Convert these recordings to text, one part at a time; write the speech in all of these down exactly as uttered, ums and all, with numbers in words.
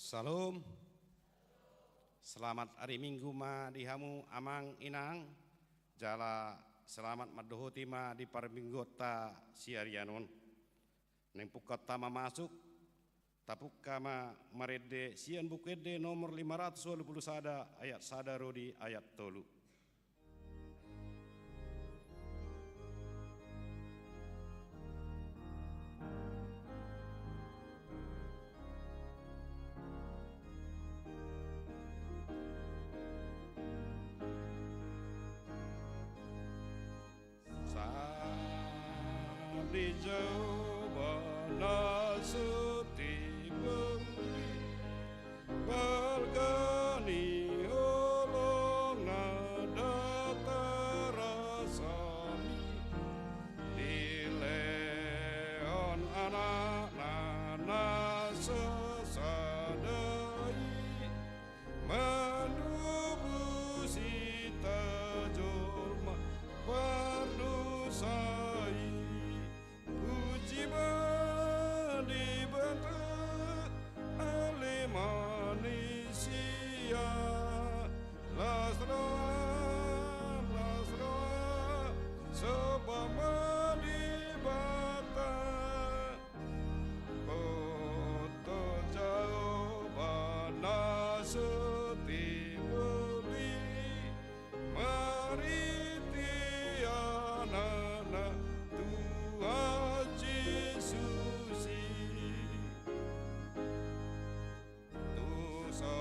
Salom. Selamat ari Minggu ma di hamu amang inang. Jala selamat mandohoti ma di parmingguonta siarian on. Naeng pungkaonta ma masuk, tapungka ma marende sian Buku Ende nomor lima ratus ualu pulu sada, ayat sada ro di ayat tolu. Sandijaba na so timbul i, balga ni holong na datar sami, dilehon anakna na so sada i, manobus hita jolma pardosa i. Puji ma Debata, ale manisia. Las roha, las roha, somba ma Debata. Boto Jahowa na so timbul i, marhite Anakna Tuhan Jesus i. Tu so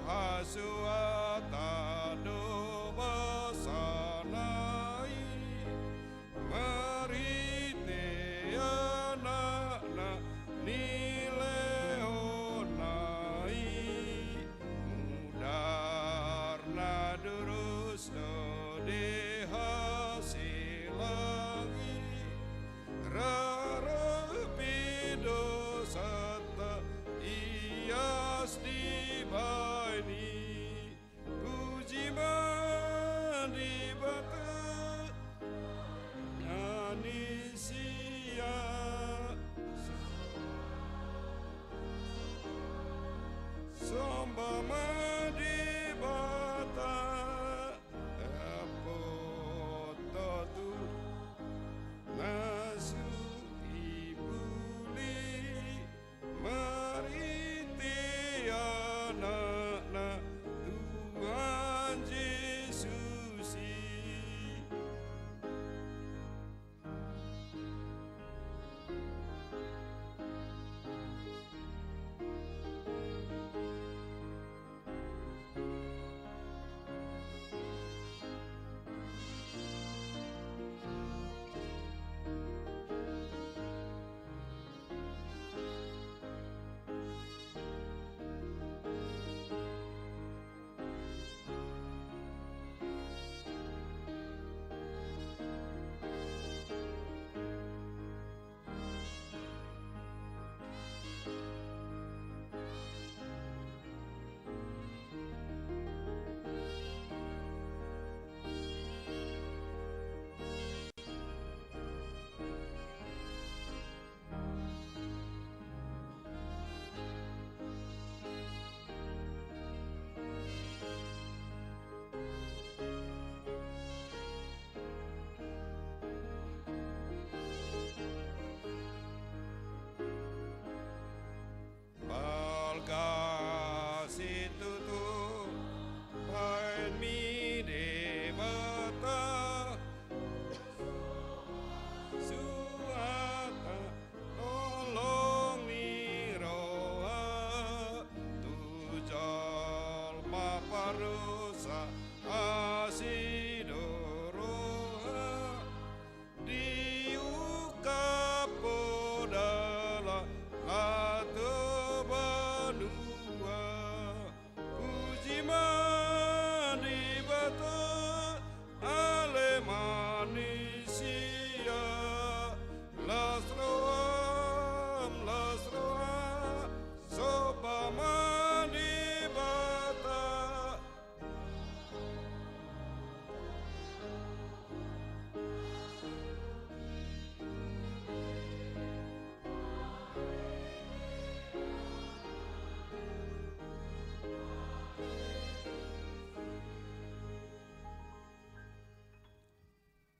hasuhuton do basana i, marhite Anakna nilehonna i. Mudar na durus do dihasilangi, rarapi dosanta ias dibahen i. Puji ma Debata, manisia. Somba ma Debata, ampuon tu na so timbul i, marhite Anakna Tuhan Jesus i. Balga situtu bahenmi Debata, suhata holong ni roha, tu jolma pardosa asi do roha, diungkap poda laho tu banua. Puji ma di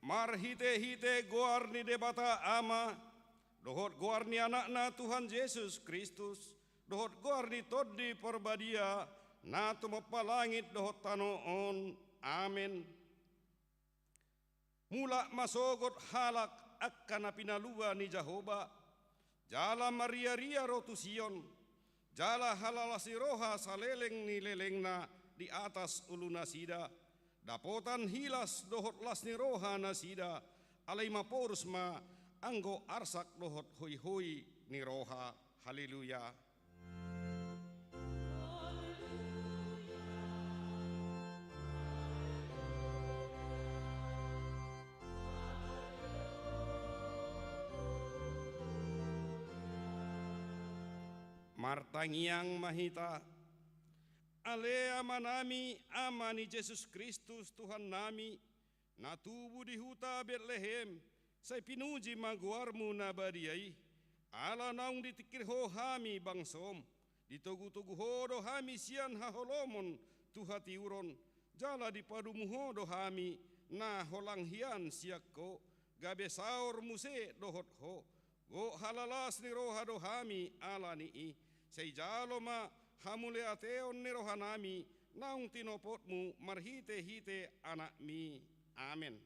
Marhite-hite goar ni Debata Ama, dohot goar ni Anakna Tuhan Jesus Kristus, dohot goar ni Tondi Parbadia, na tumompa langit dohot tano on. Amen. Mulak ma sogot halak angka na pinalua ni Jahowa, jala marria-ria ro tu Sion, jala halalas ni roha saleleng ni lelengna di atas ulu nasida, dapotan hilas dohot las ni roha nasida, alai maporus ma anggo arsak dohot hoihoi ni roha. Haleluya. Martangiang ma hita. Ale Amanami, Ama ni Jesus Kristus, Tuhannami, na tubu di huta Betlehem, sai pinuji ma goarmu na badia i. Ala naung ditingkir Ho hami bangsom, ditogu-togu Ho do hami sian haholomon tu hatiuron, jala dipadomu Ho do hami na holang hian sian Ho, gabe saor muse dohot Ho. Gok halalas ni roha do hami ala ni i. Sai jalo ma hamauliateon ni rohanami naung tinopotmu marhite-hite Anakmi. Amen.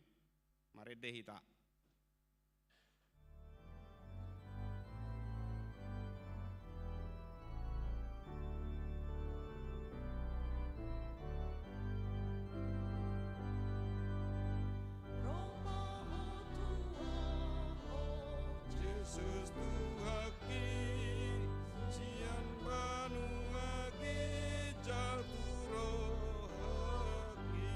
Marende hita. Ro ma Ho Tuhan, Ho Jesus Tuhanki, sian banua ginjang tu rohangki.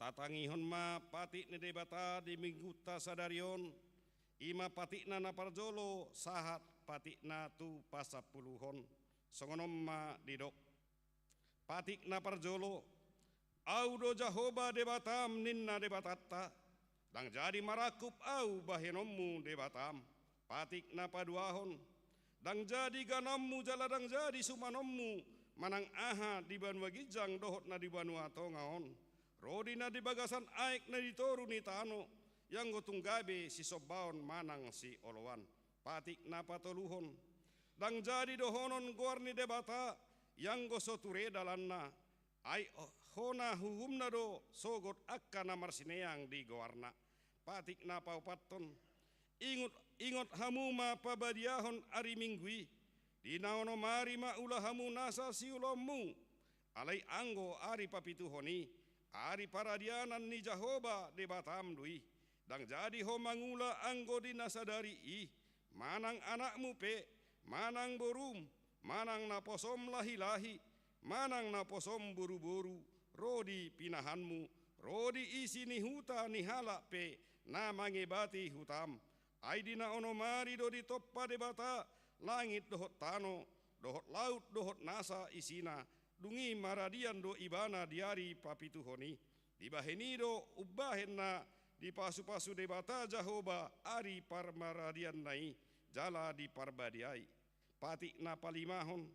Tatangihon ma patik ni Debata di minggunta sadari on, i ma patikna na parjolo sahat patikna tu pasampuluhon. Songon on ma didok. Patik na parjolo, Ahu do Jahowa Debatam, ninna Debatanta, ndang jadi marangkup Ahu bahenonmu Debatam. Patik na paduahon, ndang jadi ganammu jala ndang jadi sumanonmu manang aha di banua ginjang dohot na di banua tonga on, ro di na di bagasan aek na di toru ni tano, ianggo tung gabe sisombaon manang sioloan. Patik na patoluhon, ndang jadi dohonon goar ni Debata, ianggo so ture dalanna, ai hona uhumna do sogot angka na marsineang di goarna. Patik na paopathon, ingot, ingot hamu ma pabadiahon ari Minggu i, di na onom ari ma ula hamu nasa siulaonmu, alai anggo ari papituhon i, ari paradianan ni Jahowa Debatam do i. Ndang jadi ho mangula anggo di na sadari i, manang anakmu pe, manang borum, manang naposom lahilahi, manang naposom boruboru, ro di pinahanmu, ro di isi ni huta ni halak pe na mangebati hutam. Ai di na onom ari do ditompa Debata langit dohot tano, dohot laut dohot nasa isina, dung i maradian do Ibana di ari papituhon i. Dibahen i do umbahen na dipasupasu Debata Jahowa ari parmaradianna i, jala diparbadiai. Patik na palimahon,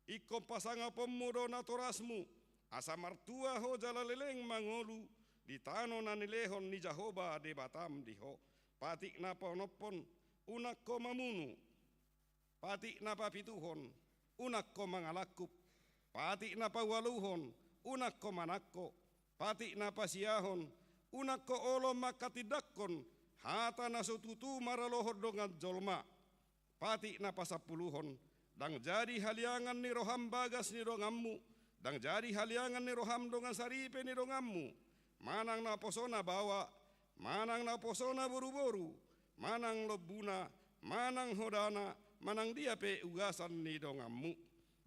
ingkon pasangaponmu do natorasmu, asa martua ho jala leleng mangolu di tano na nilehon ni Jahowa Debatam di ho. Patik na paonomhon, unang ho mamunu. Patik na papituhon, unang ho mangalangkup. Patik na paualuhon, unang ho manangko. Patik na pasiahon, unang ho olo manghatindanghon hata na so tutu maralohon dongan jolma. patik na pasampuluhon, ndang jadi haliangan ni roham bagas ni donganmu, ndang jadi haliangan ni roham dongan saripe ni donganmu, manang naposona baoa, manang naposona boruboru, manang lombuna, manang hodana, manang dia pe ugasan ni donganmu.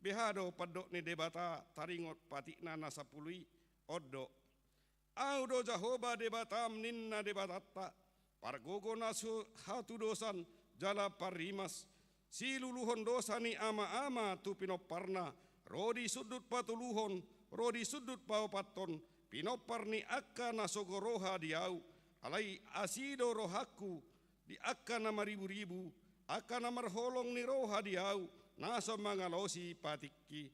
Beha do pandok ni Debata taringot patikna na sampulu i? On do: Ahu do Jahowa Debatam, ninna Debatanta, pargogo na so hatudosan jala parrimas, siluluhon dosa ni amaama tu pinomparna, ro di sundut patoluhon, ro di sundut paopathon, pinompar ni angka na sogo roha di Ahu. Alai asi do rohangku di angka na mariburibu, angka na marholong ni roha di Ahu, na so mangalosi patikki.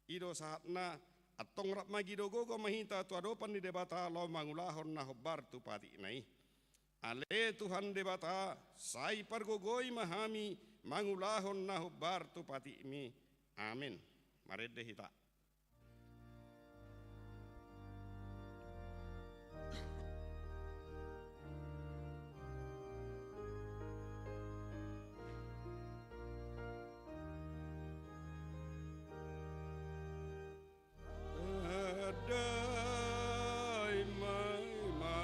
I do sahatna. Antong rap magido gogo ma hita tu adopan ni Debata laho mangulahon na hombar tu patikna i. Ale Tuhan Debata, sai pargogoi ma hami mangulahon na hombar tu patikmi. Amin. Marende hita. Daima ma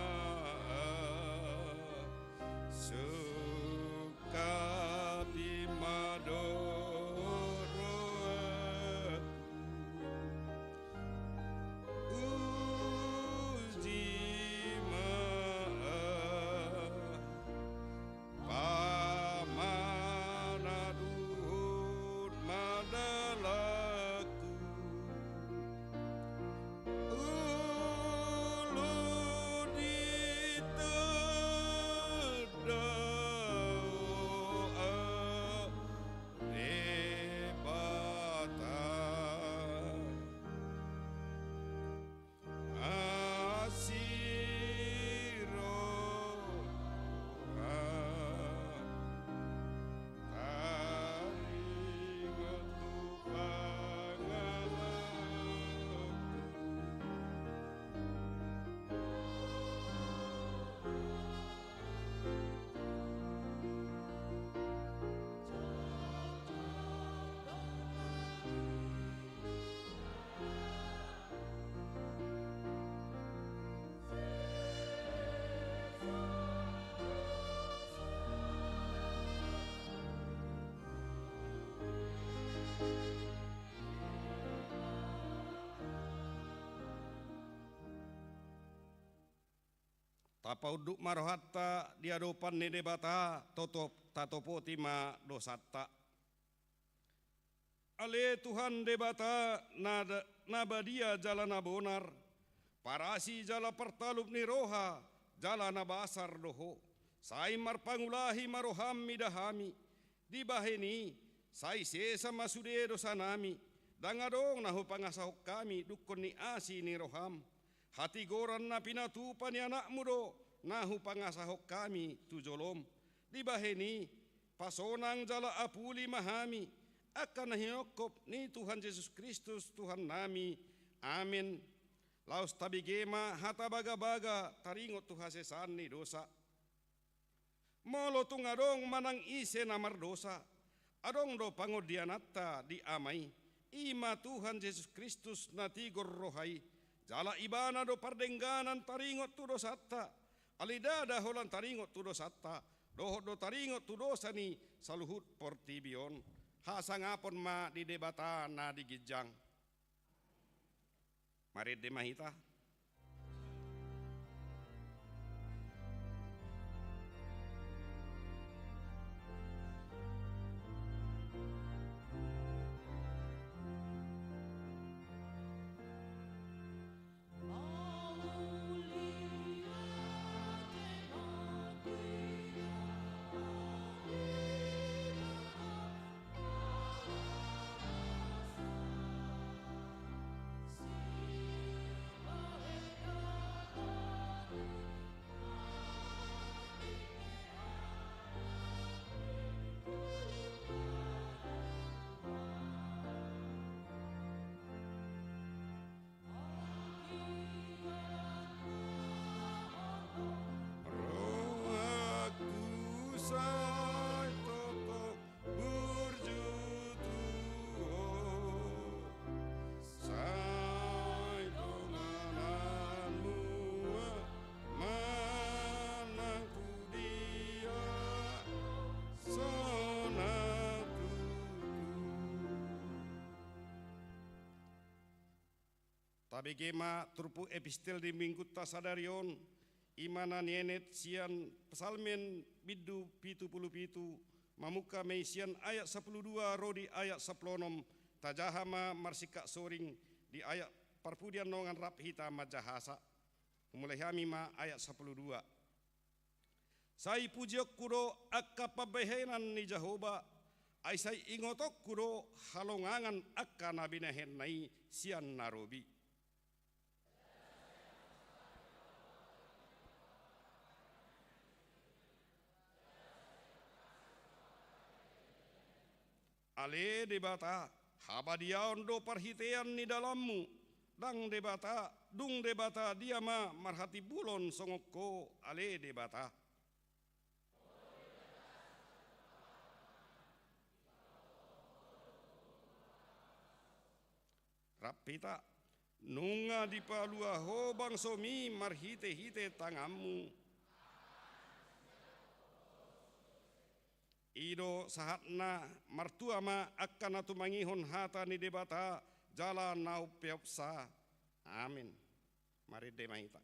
sungkapi ma do rohangku. Uji ma ahu, pamanat uhum ma dalanku. Olo ditanda Debata, asi roha, taringot tu pangalahonku. Tapaunduk ma rohanta di adopan ni Debata, totop-, tatopoti ma dosanta. Ale Tuhan Debata na da-, na badia jala na bonar, parasi jala partalup ni roha jala na basar do Ho. Sai marpangulahi ma roham mida hami. Dibahen i, sai sesa ma sude dosanami, ndang adong na hupangasahon hami dungkon ni asi ni roham. Hatigoran na pinatupa ni Anakmu do na hupangasahon hami tu jolom. Dibahen i, pasonang jala apuli ma hami, angka na hinongkop ni Tuhan Jesus Kristus Tuhannami. Amen. Laos tabege ma hata bagabaga taringot tu hasesaan ni dosa. Molo tung adong manang ise na mardosa, adong do pangondiananta di Ama i, i ma Tuhan Jesus Kristus na tigor roha i, jala Ibana do pardengganan taringot tu dosanta, alai ndada holan taringot tu dosanta, dohot do taringot tu dosa ni saluhut portibi on. Hasangapon ma di Debata na di ginjang. Marende ma hita. Rohangku sai totop Tabege ma turpuk epistel di minggunta sadari on, i ma na nienet sian Psalmen bindu pitu pulu pitu, mamungka ma i sian ayat sampulu dua ro di ayat sampulu onom, tajaha ma marsingkat soring di ayat parpudi annon rap hita manjahasa. Humulai hami ma ayat sampulu dua. Sai pujionku do angka pambahenan ni Jahowa, ai sai ingotonku do halongangan angka na binahenna i sian na robi. Ale Debata, habadiaon do parhitean ni dalanmu. Ndang Debata, dung Debata dia ma marhatimbulon songon Ho, ale Debata. Rap hita. Nunga dipalua Ho bangsomi marhitehite tanganmu. I do sahatna, martua ma angka na tumangihon hata ni Debata jala na umpeopsa. Amin. Marende ma hita.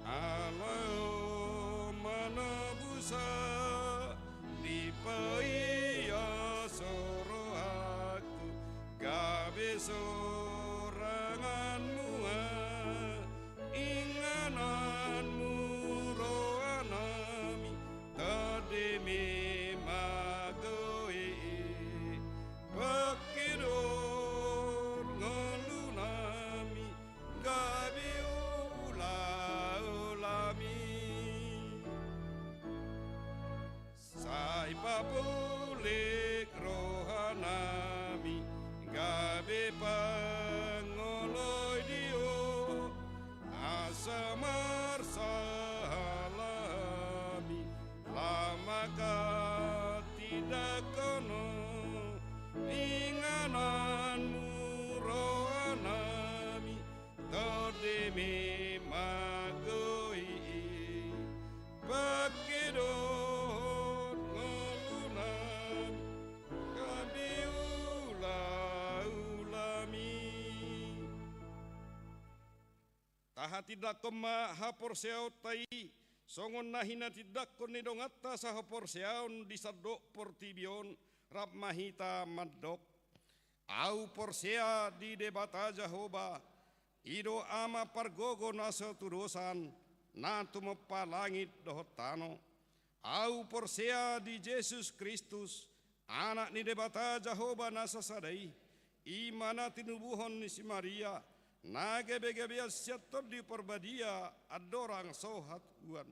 Ala manabusa dipaias rohangku, gabe sorangan mua ingananmu rohanami, tondimi ma goi i pangkidor ngolunami, gabe ulaulami. Sai papulik rohanami, gabe pangoloi di Ho, asa marsahalami, lam ma hatindanghon ingananmu rohanami, tondimi ma goi i pangkidor ngolunami, gabe ulaulami. Tahatindanghon ma haporseaonta i, songon na hinatindanghon ni donganta sahaporseaon di sandok portibi on, rap ma hita mandok. Ahu porsea di Debata Jahowa, i do Ama pargogo na so tudosan, na tumompa langit dohot tano. Ahu porsea di Jesus Kristus, Anak ni Debata Jahowa na sasada i, i ma na tinubuhon ni si Maria, na gabegabean sian Tondi Parbadia, andorang so hatubuan.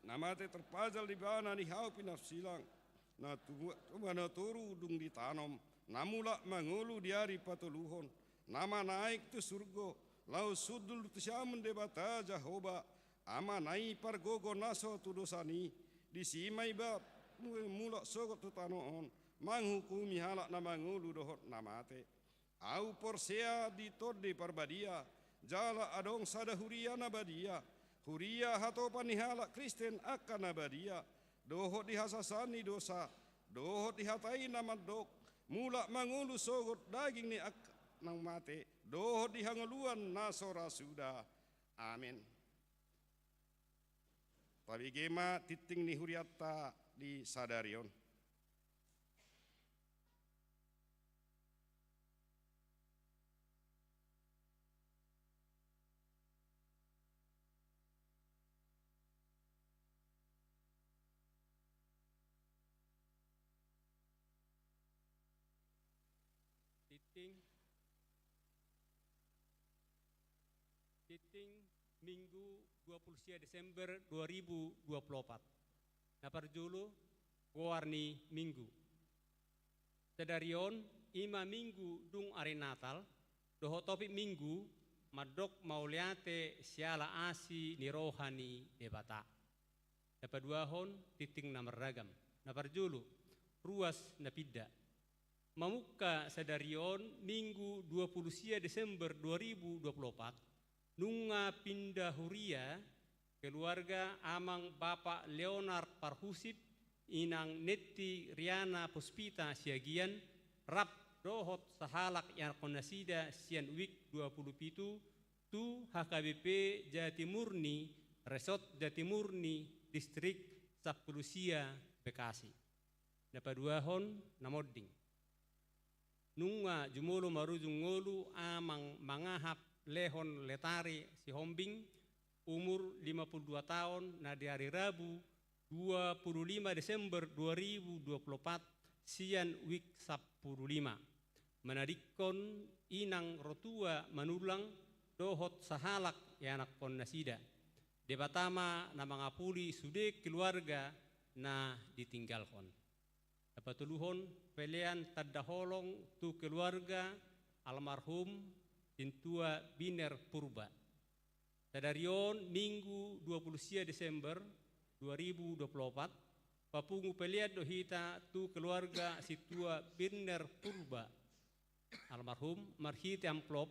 Na mate tarpajal di Ibana di hau pinarsilang, na tubu-, tubu na toru dung ditanom, na mulak mangolu di ari patoluhon, na manaek tu surgo, laho sundul tu siamun Debata Jahowa, Amana i pargogo na so tudosan i, disi ma Iba mu-, mulak sogot tu tano on, manghukumi halak na mangolu dohot na mate. Ahu porsea di Tondi Parbadia, jala adong sada huria na badia, huria hatopan ni halak Kristen angka na badia, dohot di hasesaan ni dosa, dohot di hata i na mandok, mulak mangolu sogot daging ni angka na mate, dohot di hangoluan na so ra suda. Amen. Tabege ma tingting ni hurianta di sadari on. Tingting, tingting Minggu dua puluh sia Desember dua ribu dua puluh opat. Na parjolo, goar ni Minggu. Sadari on, i ma Minggu dung ari Natal, dohot topik Minggu, mandok mauliate siala asi ni roha ni Debata. Na paduahon, tingting na marragam. Na parjolo, ruas na pinda. Mamungka sadari on, Minggu dua pulu sia Desember dua ribu dua pulu opat, nunga pinda huria keluarga Amang Bapak Leonard Parhusip, Inang Netti Riana Puspita Siagian, rap dohot sahalak ianakkon nasida sian WIK dua pulu pitu tu H K B P Jatimurni, Resort Jatimurni, Distrik sampulu sia, Bekasi. Na paduahon, na monding. Nunga jumolo marujung ngolu Amang Mangahap Lehon Letari Sihombing, umur lima pulu dua taon, na di ari Rabu dua pulu lima Desember dua ribu dua pulu opat, sian WIK sampulu lima, manadingkon inang rotua manullang dohot sahalak ianakkon nasida. Debata ma na mangapuli sude keluarga na ditinggalhon. Na patoluhon, pelean tanda holong tu keluarga almarhum Sintua Biner Purba. Sadari on, Minggu dua pulu sia Desember dua ribu dua pulu opat, papungu pelean do hita tu keluarga Sintua Biner Purba almarhum marhite amplop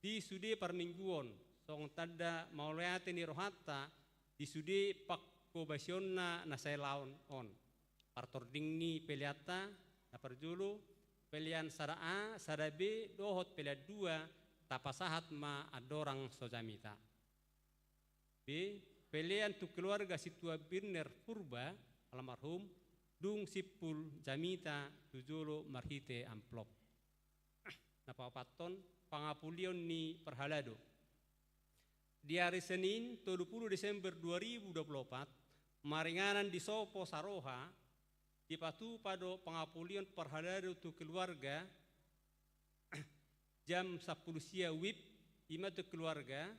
di sude parmingguon, songon tanda mauliate ni rohanta di sude pangkobasionna na salelengon on. Partording ni peleanta, na parjolo, pelean sada A, sada B, dohot pelean dua, tapasahat ma andorang so jamita. B, pelean tu keluarga Sintua Biner Purba almarhum, dung simpul jamita tu jolo marhite amplop. Na paopathon, pangapulion ni parhalado. Di ari Senin, tolu pulu Desember dua ribu dua pulu opat, maringanan di Sopo Saroha, dipatupa do pangapulion parhalado tu keluarga, jam sampulu sia WIB, i ma tu keluarga,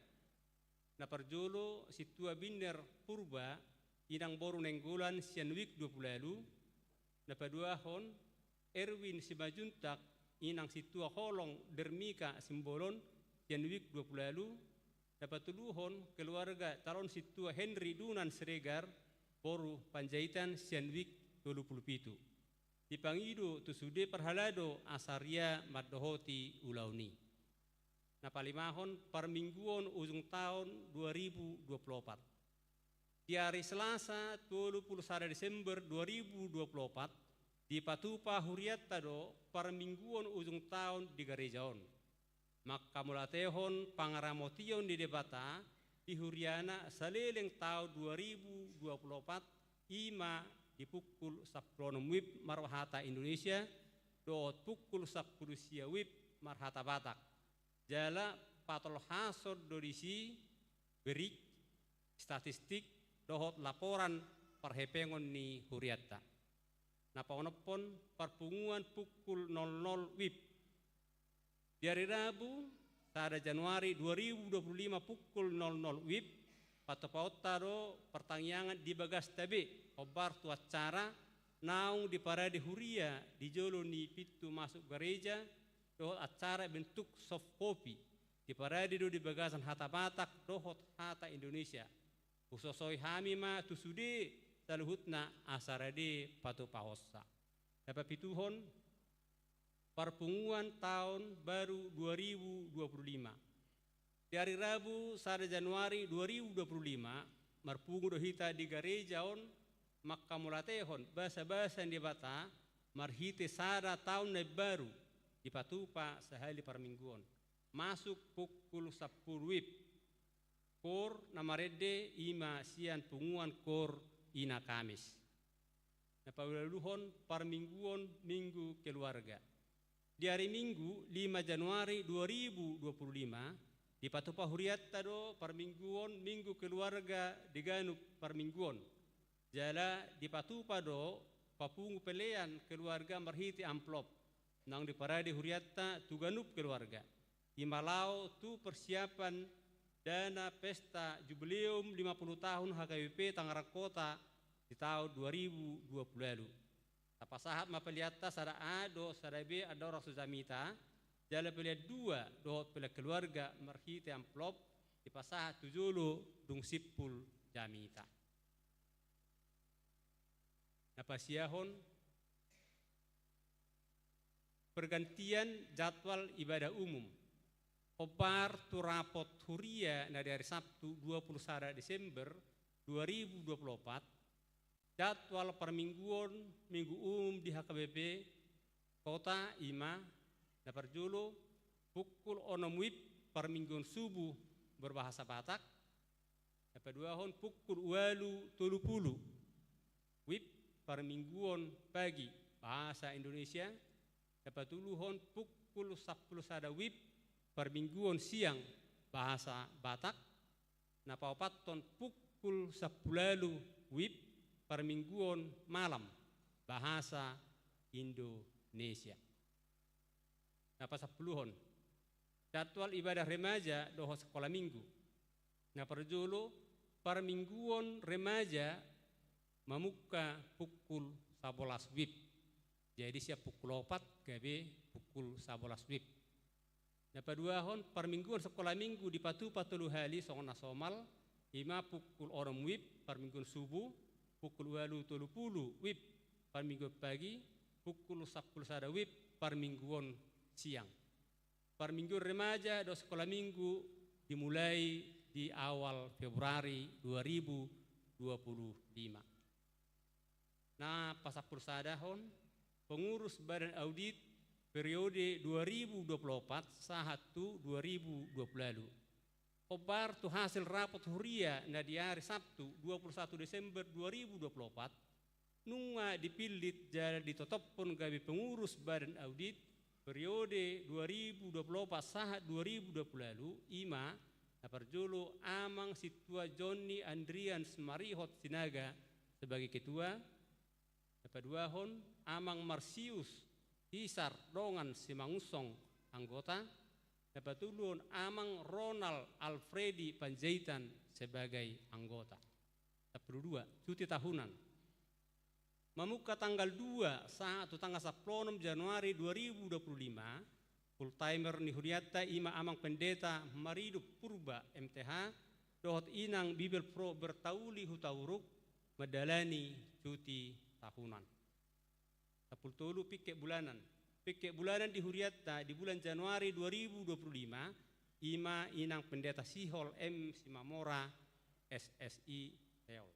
na parjolo Sintua Biner Purba, inang boru Nainggolan sian WIB dua pulu ualu, na paduahon Erwin Simanjuntak, inang Sintua Holong Dermika Simbolon sian WIB dua pulu ualu, na patoluhon keluarga calon Sintua Henry Dunan Siregar, boru Panjaitan sian WIB tolu pulu pitu. Dipangido tu sude parhalado asa ria mandohoti ulaon i. Na palimahon, parmingguon ujung taon dua ribu dua pulu opat. Di ari Selasa, tolu pulu sada Desember dua ribu dua pulu opat, dipatupa hurianta do parmingguon ujung taon di gareja on. Mangkamauliatehon pangaramotion ni Debata di huriana saleleng taon dua ribu dua pulu opat, i ma di pukul sampulu onom WIB marhata Indonesia, dohot pukul sampulu sia WIB marhata Batak. Jala patolhason do disi berik, statistik, dohot laporan parhepengon ni hurianta. Na paonomhon, parpunguan pukul nol nol WIB. Di ari Rabu, sada Januari dua ribu dua pulu lima pukul nol nol WIB, patupaonta do partangiangan di bagasta be, hombar tu acara naung diparade huria di jolo ni pintu masuk gareja, dohot acara bentuk soft copy, diparade do di bagasan hata Batak dohot hata Indonesia. Husosoi hami ma tu sude saluhutna asa rade patupahonsa. Na papituhon, parpunguan taon baru dua ribu dua pulu lima. Di ari Rabu, sada Januari dua ribu dua pulu lima, marpungu do hita di gareja on mangkamauliatehon basabasa ni Debata marhite sada taon na imbaru, dipatupa sahali parmingguon. Masuk pukul sampulu WIB. Koor na marende i ma sian punguan koor Ina Kamis. Na paualuhon, parmingguon Minggu Keluarga. Di ari Minggu, lima Januari dua ribu dua pulu lima, dipatupa hurianta do parmingguon Minggu Keluarga di ganup parmingguon. Jala dipatupa do papungu pelean keluarga marhite amplop, naung diparade hurianta tu ganup keluarga. I ma laho tu persiapan dana pesta jubileum lima puluh tahun H K B P Tangerang Kota di taon dua ribu dua pulu ualu. Tapasahat ma peleanta sada A dohot sada B andorang so jamita, jala pelean dua dohot pelean keluarga marhite amplop dipasahat tu jolo dung simpul jamita. Na pasiahon, Pergantian jadwal ibadah umum. Hombar tu rapot huria na di ari Sabtu dua puluh sada Desember dua ribu dua puluh opat, jadwal parmingguon minggu umum di H K B P Kota i ma: na parjolo, pukul onom wib parmingguon subuh berbahasa Batak. Na paduahon, pukul ualu tolu pulu wib parmingguon pagi bahasa Indonesia. Na patoluhon, pukul sampulu sada wib parmingguon siang bahasa Batak. Na paopathon, pukul sampulu ualu wib parmingguon malam bahasa Indonesia. Na pasampuluhon, jadwal ibadah remaja dohot sekolah minggu. Na parjolo, parmingguon remaja mamungka pukul sabolas wib. Jadi sian pukul opat gabe pukul sabolas wib. Na paduahon, parmingguon sekolah minggu dipatupa tolu hali songon na somal, i ma pukul onom wib parmingguon subuh, pukul ualu tolu pulu wib parmingguon pagi, pukul sampulu sada wib parmingguon siang. Parmingguon remaja dohot sekolah minggu dimulai di awal Februari dua ribu dua puluh lima. Na pasampulu sadahon, pengurus badan audit periode dua ribu dua puluh opat sahat tu dua ribu dua puluh ualu. Hombar tu hasil rapot huria na di ari Sabtu dua puluh satu Desember dua ribu dua puluh opat, nunga dipillit jala ditotophon gabe pengurus badan audit periode dua ribu dua puluh opat sahat dua ribu dua puluh ualu, i ma: na parjolo, Amang Sintua Jonni Andrian Simarihot Sinaga sebagai ketua. Na paduahon, Amang Marsius Hisar Dongan Simangunsong, anggota. Na patoluhon, Amang Ronald Alfredi Panjaitan sebagai anggota. Sampulu dua, cuti tahunan. Mamungka tanggal dua sahat tu tanggal sampulu onom Januari dua ribu dua puluh lima, full timer ni hurianta i ma Amang Pendeta Maridup Purba, M T H, dohot Inang Bibelvrouw Bertauli Hutauruk mandalani cuti tahunan. Sampulu tolu, pingkek bulanan. Pingkek bulanan di hurianta di bulan Januari dua ribu dua puluh lima, i ma Inang Pendeta Sihol M Simamora, S S I, Seoul.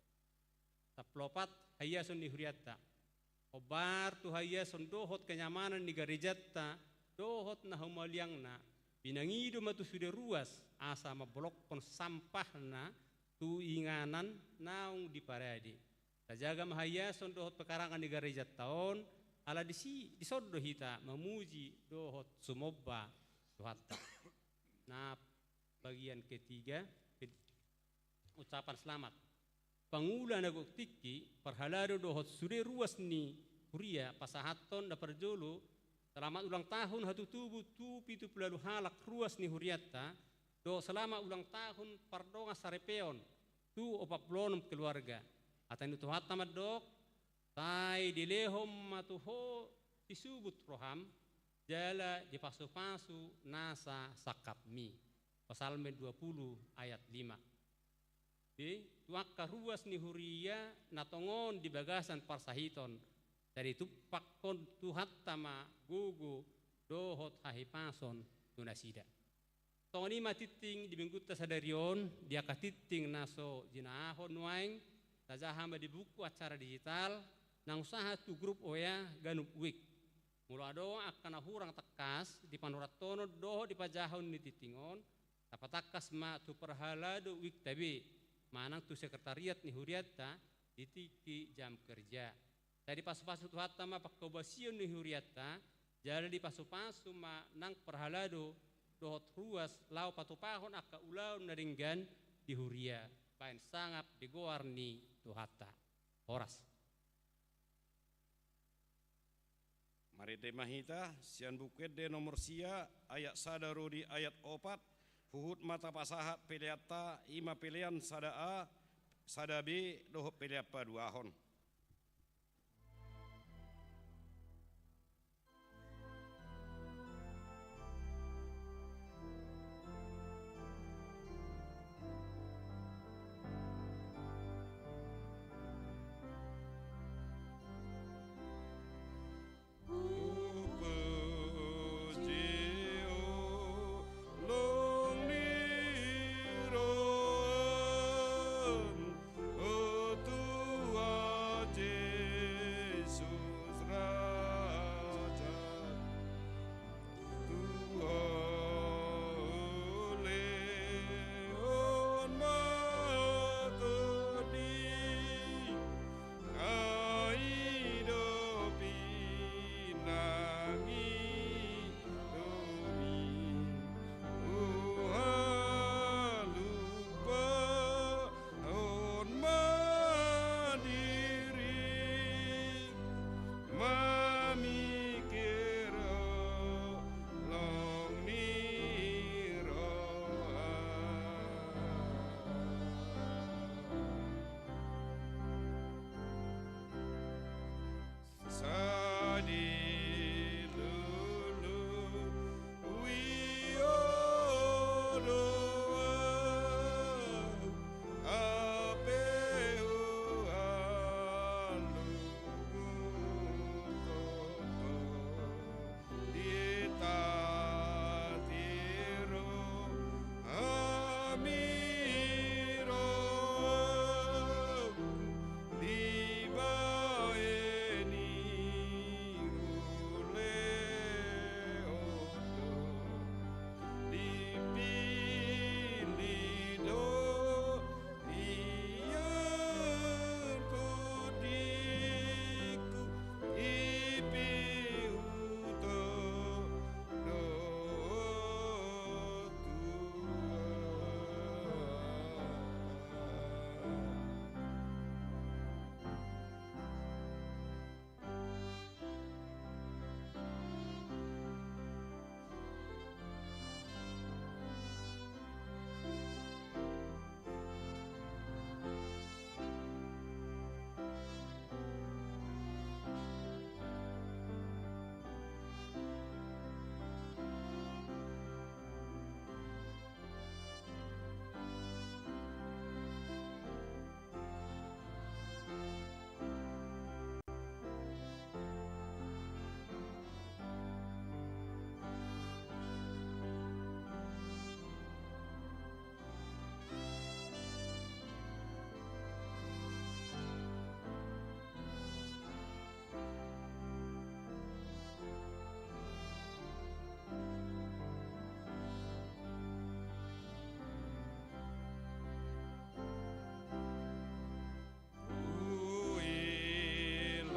Sampulu opat, haiason ni hurianta. Hombar tu haiason dohot kenyamanan ni garejanta dohot na humaliangna, pinangido ma tu sude ruas asa mambolongkon sampahna tu inganan naung diparade. Tajaga ma haiason dohot pekarangan ni garejanta on, ala disi, dison do hita mamuji dohot sumomba Tuhanta. Na bagian ketiga, ucapan selamat. Pangula na gok tingki, parhalado dohot sude ruas ni huria pasahathon na parjolo selamat ulang tahun hatutubu tu pitu pulu ualu halak ruas ni hurianta, dohot selamat ulang tahun pardongan saripeon tu opat pulu onom keluarga. Hata ni Tuhanta mandok: Sai dilehon ma tu ho sisubut roham, jala dipasupasu nasa sangkapmi. Psalmen dua pulu ayat lima. Di, tu angka ruas ni huria na tongon di bagasan parsahiton, sai ditumpak Tuhanta ma gogo dohot hahipason tu nasida. Songon i ma tingting di minggunta sadari on, di angka tingting na so jinahahon nuaeng, tajaha ma di buku acara digital, naung sahat tu grup W A ganup wijk. Molo adong angka na hurang tangkas di panurathonon dohot di pajahaon ni tingting on, tapatangkas ma tu parhalado wijk ta be, manang tu sekretariat ni hurianta di tingki jam kerja. Sai dipasupasu Tuhanta ma pangkobasion ni hurianta, jala dipasupasu ma nang parhalado dohot ruas laho patupahon angka ulaon na denggan di huria, bahen sangap di goar ni Tuhanta. Horas. Marende ma hita sian Buku Ende nomor sia, ayat sada ro di ayat opat, huhut ma tapasahat peleanta, i ma pelean sada A, sada B dohot pelean paduahon. O Tuhan Jesus Raja, Tuhan, ulehon ma tondi, ai dope nang i domi, huhalupahon ma diri, mamingkirhon holong ni roha. Sai dilului Ho do Ahu, hape huhalungunhon Ho. Di tangan ni rohaMu, dibahen i hulehon do, dipillit do hian tondingku, i pe hutodo Tuhan.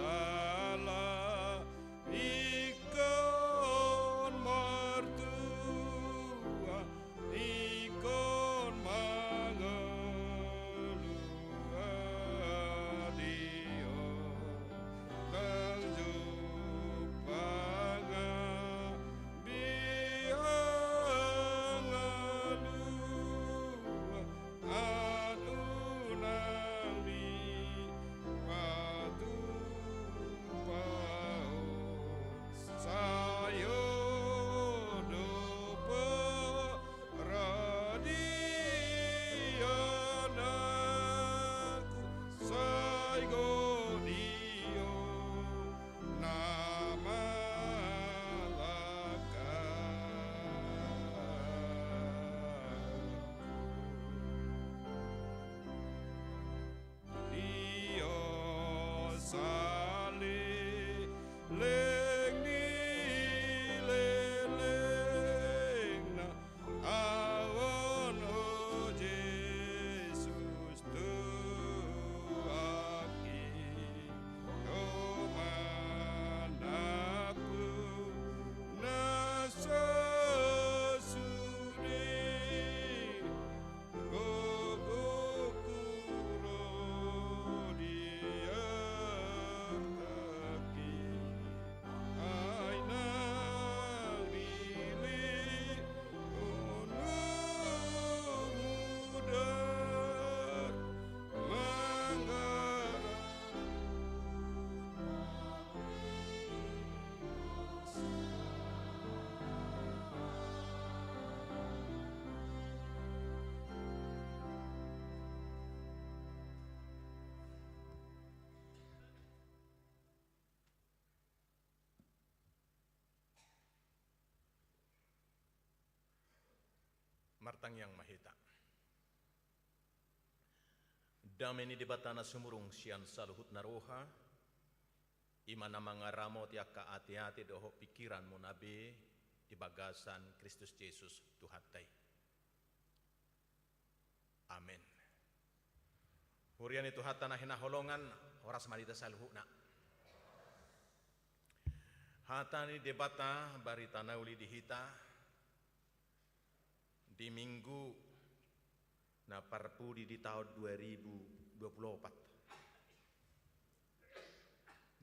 Huilala ingkon martua, ingkon mangalua di ho, ndang jumpang ambiang ngalua, ahu nang dipatupa ho, sai ho do pola di anakku, sai gok di ho na mangalangka. Di ho saleleng ni lelengna, ahu on ho Jesus Tuhanki, ho ma anakku na sasude. Gogo hurang di artangki, ai nang dilehon Ho mudar mangarahon. Martangiang ma hita. Dame ni Debata na sumurung sian saluhutna roha, i ma na mangaramoti angka ateate dohot pingkiranmuna be di bagasan Kristus Jesus Tuhanta i. Amen. Huria ni Tuhanta na hinaholongan, horas ma di hita saluhutna. Hata ni Debata barita na uli di hita di Minggu na parpudi di taon dua ribu dua puluh opat.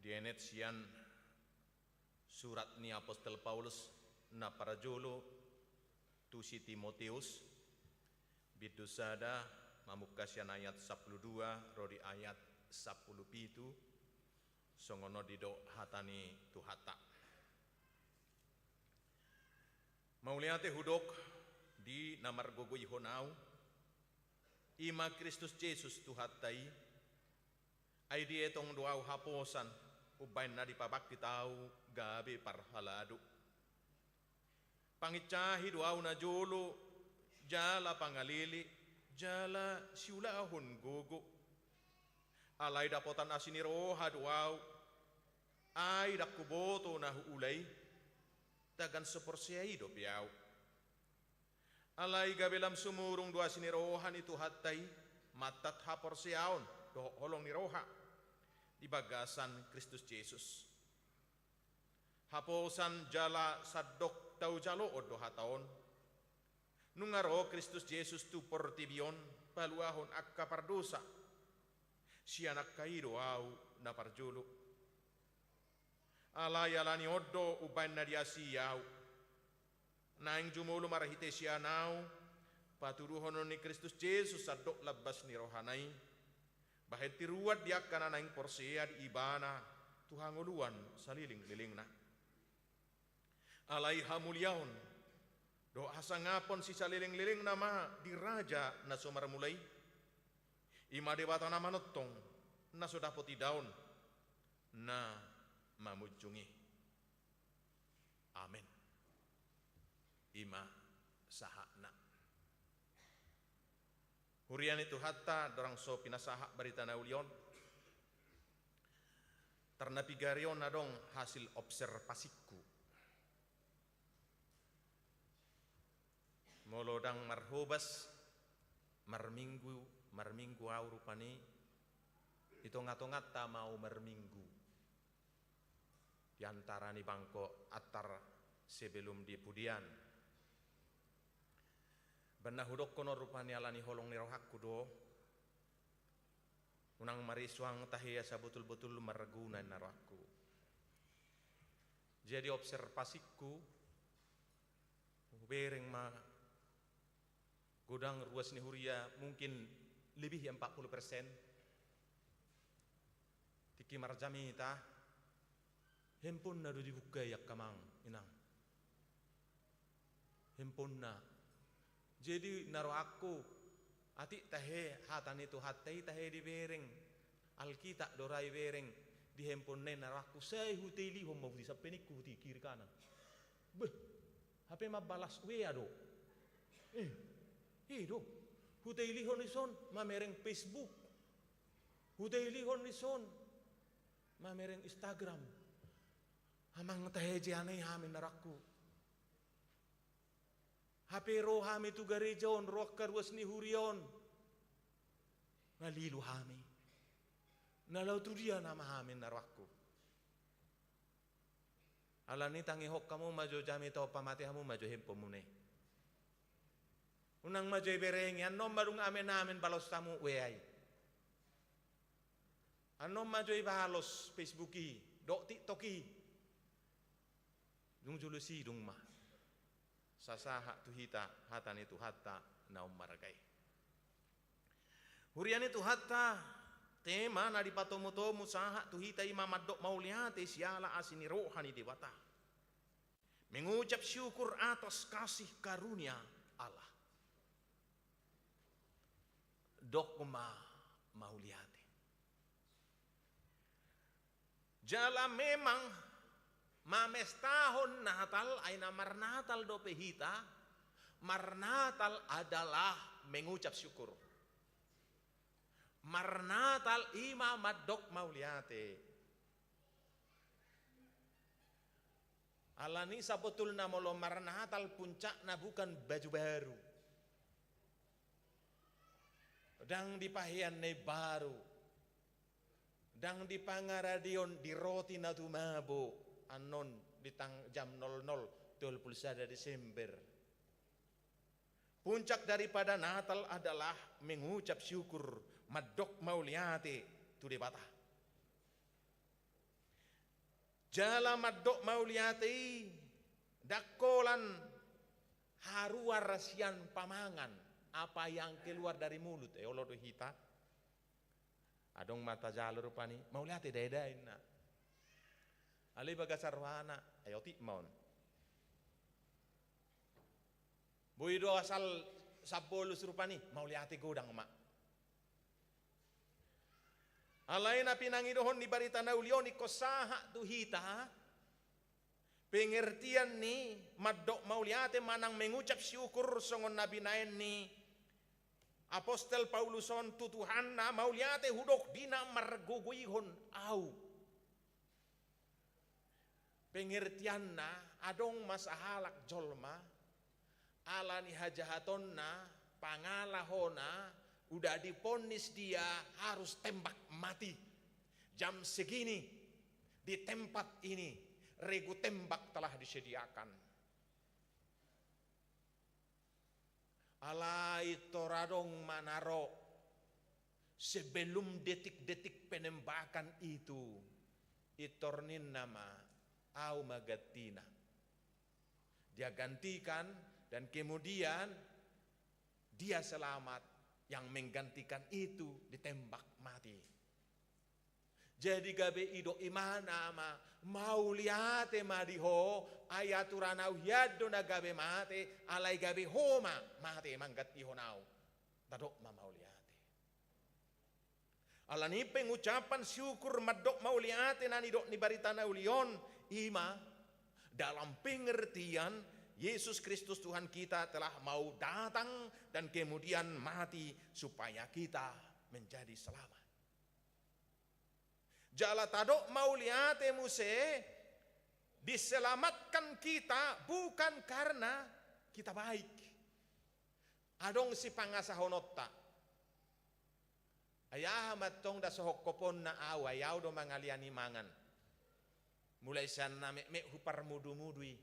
Dienet sian surat ni apostel Paulus na parjolo tu si Timoteus, bindu sada, mamungka sian ayat sampulu dua ro di ayat sampulu pitu. Songon on didok hata ni Tuhanta. Mauliate hudok di na margogoihon ahu, i ma Kristus Jesus Tuhanta i, ai dietong do ahu haposan umbaen na dipabangkit ahu gabe parhalado. Pangincahi do ahu najolo, jala pangalele, jala siulahon gogo. Alai dapotan asi ni roha do ahu, ai ndang huboto na huula i, tagan so porsea i dope ahu. Alai gabe lam sumurung do asi ni roha ni Tuhanta i, mantat haporseaon dohot holong ni roha di bagasan Kristus Jesus. Haposan jala sandok tau jaloon do hata on. Nunga ro Kristus Jesus tu portibi on paluahon angka pardosa. Sian angka i do ahu na parjolo. Alai ala ni on do umbaen na diasi ahu. Naeng jumolo marhite sian ahu patuduhonon ni Kristus Jesus sandok lambas ni rohana i, bahen tiruan di angka na naeng porsea di Ibana tu hangoluan salelenglelengna. Alai hamuliaon dohot hasangapon sisalelenglelengna ma di Raja na so marmula i, i ma Debata na manongtong, na so dapot idaon, na mamunjung i. Amen. I ma sahatna. Huria ni Tuhanta, dorang so pinasahat barita na uli on, tarnapigari on adong hasil observasingku. Molo ndang marhobas, marminggu, marminggu ahu rupani, di tongatonganta ma ahu marminggu. Di antara ni bangko antar sebelum di pudian. Umbaen na hudokkon on rupani ala ni holong ni rohangku do, unang marisuang tahe asa botul-botul marguna inna rohangku. Jadi observasingku, hubereng ma godang ruas ni huria mungkin lebih ya empat puluh persen. Tingki marjamita, handphonena do dibuka i angka amang inang. Handphonena. Jadi na rohangku, atik tahe hata ni Tuhanta i tahe dibereng. Alkitab do ra ibereng di handphonena i na rohangku, sai hutailihon ma huti sampe ningku huti kiri kanan. Beh, hape mambalas W A do. Eh, i do. Hutailihon dison mamereng Facebook. Hutailihon dison mamereng Instagram. Amang tahe jea na i hami na rohangku. Hape ro hami tu gareja on, ro angka ruas ni huria on. Nga lilu hami. Na laho tu dia nama hami na rohangku. Alani tangihon hamu ma jo jamita on, pamate hamu ma jo handphone muna i. Unang ma jo iberengi, annon ma dung amen-amen balos hamu W A i. Annon ma jo ibalos Facebook i, dohot TikTok i. Dung jolo sidung ma. Sasahat tu hita hata ni Tuhanta na ummarga i. Huria ni Tuhanta, tema na dipatomutomu sahat tu hita i ma mandok mauliate siala asi ni roha ni Debata. Mengucap syukur atas kasih karunia Allah. Dok ma mauliate. Jala memang mamestahon Natal, ai na marnatal dope hita, marnatal adalah mengucap syukur. Marnatal i ma mandok mauliate. Alani sabotulna molo marnatal puncakna bukan baju baru. Ndang dipahean na imbaru. Ndang di pangaradion di roti na tumabo annon di tang-, jam nol nol tolu pulu sada Desember. Puncak daripada Natal adalah mengucap syukur, mandok mauliate tu Debata. Jala mandok mauliate i ndang holan haruar sian pamangan, apa yang keluar dari mulut, eh, olo do hita. Adong ma tajalo rupani, mauliate dae-dae inna. Alai bagasan rohana, ai otik ma on. Boi do asal sambolus rupani, mauliate godang ma. Alai na pinangidohon ni Barita na Uli on ingkon sahat tu hita, pengertian ni mandok mauliate manang mengucap syukur songon na binaen ni Apostel Paulus on tu Tuhanna, mauliate hudok di na margogoihon au. Pengertianna, adong ma sahalak jolma, ala ni hajahatonna, pangalahona, udah diponis dia harus tembak mati. Jam segini, di tempat ini, regu tembak telah disediakan. Alai tor adong ma na ro, sebelum detik-detik penembakan itu, intor ninna ma, au ma gantina. Dia gantikan, dan kemudian dia selamat, yang menggantikan itu ditembak mati. Jadi gabe didok ibana ma, mauliate ma di ho, ai aturan au hian do na gabe mate, alai gabe ho ma mate mangganti ho nau. Tadok ma mauliate. Alani pengucapan syukur mandok mauliate na nidok ni Barita na Uli on, i ma dalam pengertian Yesus Kristus Tuhan kita telah mau datang dan kemudian mati supaya kita menjadi selamat. Jala tadok mauliate muse, diselamatkan kita bukan karena kita baik. Adong sipangasahononta. Ai aha ma antong da so hophoponna au, ai au do mangalean i mangan. Mulai sian na metmet hu parmudumudu i.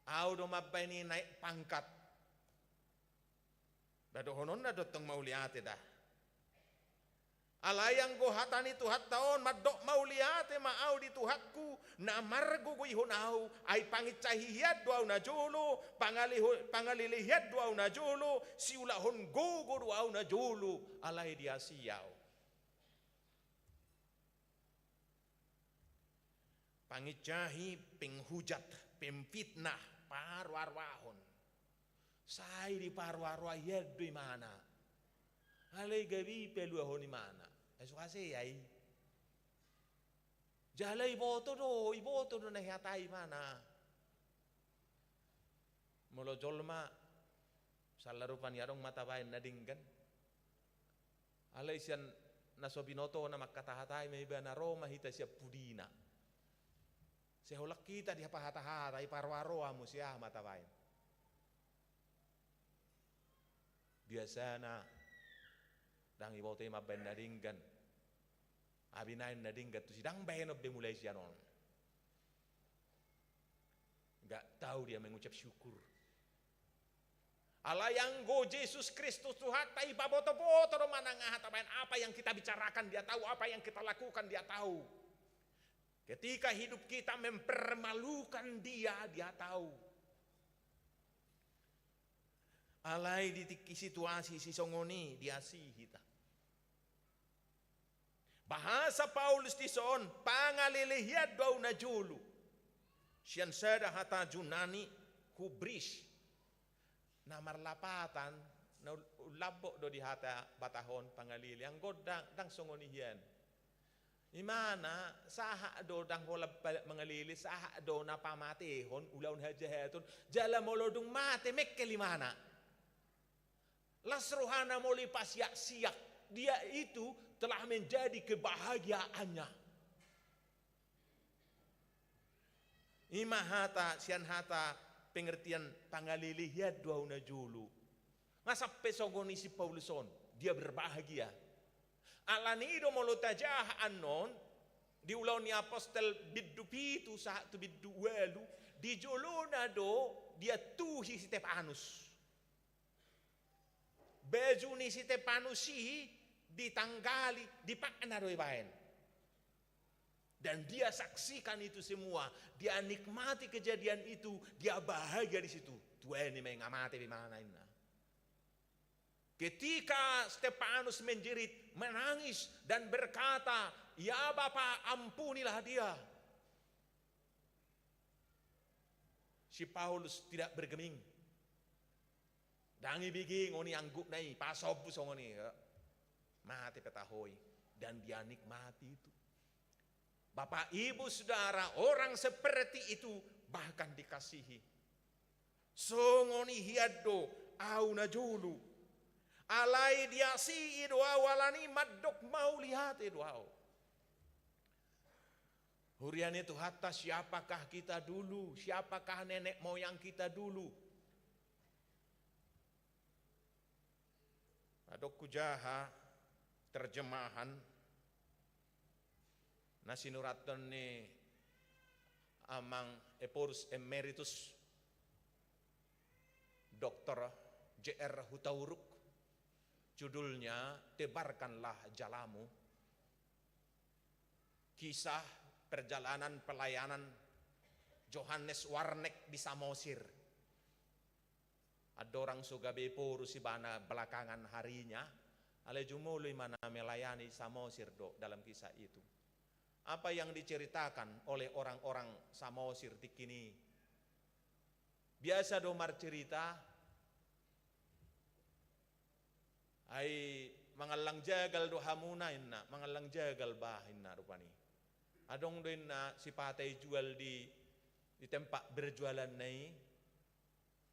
Au do mambaen i naek pangkat. Ba dohononna do antong mauliate da. Alai anggo hata ni Tuhanta on, mandok mauliate ma au di Tuhanku, na margogoihon au, ai panginsahi hian do au na jolo, pangaleho-, pangalele hian do au na jolo, siulahon gogo do au na jolo, alai diasi au. Panginsahi, penghujat, pemfitnah, parroa-roahon. Sai diparroa-roa hian do ibana. Alai gabe dipaluahon ibana. Ai so hasea i. Jala iboto do, iboto do na ihatai ibana. Molo jolma, sala rupani adong ma tabaen na denggan. Alai sian na so binotona mangkatahatai ma ibana, ro ma hita sian pudina. Sai holan hita dipahata-hata, diparroa-roa muse, aha ma tabaen. Biasana, ndang iboto i mambaen na denggan. Ai binaen na denggan tusi, ndang baenon be mulai sian on. Nggak tahu dia mengucap syukur. Alai anggo Jesus Kristus Tuhanta, ipaboto-boto do manang aha tabaen, apa yang kita bicarakan Dia tahu, apa yang kita lakukan Dia tahu. Ketika hidup kita mempermalukan Dia, Dia tahu. Alai di tingki situasi sisongon i diasi hita. Bahasa Paulus dison, pangalele hian do au na jolo. Sian sada hata Junani, hubris. Na marlapatan, na ul-, lambok do di hata Batak on pangalele. Anggo ndang, ndang songon i hian. Ibana, sahat do ndang holan pa-, mangalele, sahat do na pamatehon, ulaon hajahaton, jala molo dung mate, mengkel ibana. Las rohana molo dipasiak-siak. Dia itu telah menjadi kebahagiaannya. I ma hata, sian hata pengertian pangalelean do au na jolo. Nga sampe songon i si Paulus on, dia berbahagia. Alani i do molo tajaha annon, di Ulaon ni Apostel bindu pitu sahat tu bindu ualu, di jolona do diantuhi si Stepanus. Baju ni si Stepanus i ditanggali, dipakna do ibaen. Dan dia saksikan itu semua, dia nikmati kejadian itu, dia bahagia di situ. Tuani ma i, nga mate be ibana, inna. Ketika Stepanus menjerit, menangis dan berkata, "Ya Bapa, ampunilah dia." Si Paulus tidak bergeming. Ndang ibege songon i anggukna i, pasombu songon i, ya. Mate pe taho i, dan dia nikmati itu. Bapak, Ibu, Saudara, orang seperti itu bahkan dikasihi. Songon i hian do au na jolo. Alai diasii do au, alani mandok mauliate do au. Huria ni Tuhanta, siapakah kita dulu? Siapakah nenek moyang kita dulu? Adong hujaha terjemahan na sinurathon ni Amang Ephorus Emeritus Doktor J R Hutauruk, judulnya Tebarkanlah Jalamu. Kisah perjalanan pelayanan Johannes Warneck di Samosir. Andorang so gabe Ephorus ibana belakangan harinya, alai jumolo ibana melayani Samosir do dalam kisah itu. Apa yang diceritakan oleh orang-orang Samosir tingki i? Biasa do marcerita, ai mangallang jagal do hamuna, inna, mangallang jagal bah, inna, rupani. Adong do, inna, sipata ijual di, di tempat berjualanna i,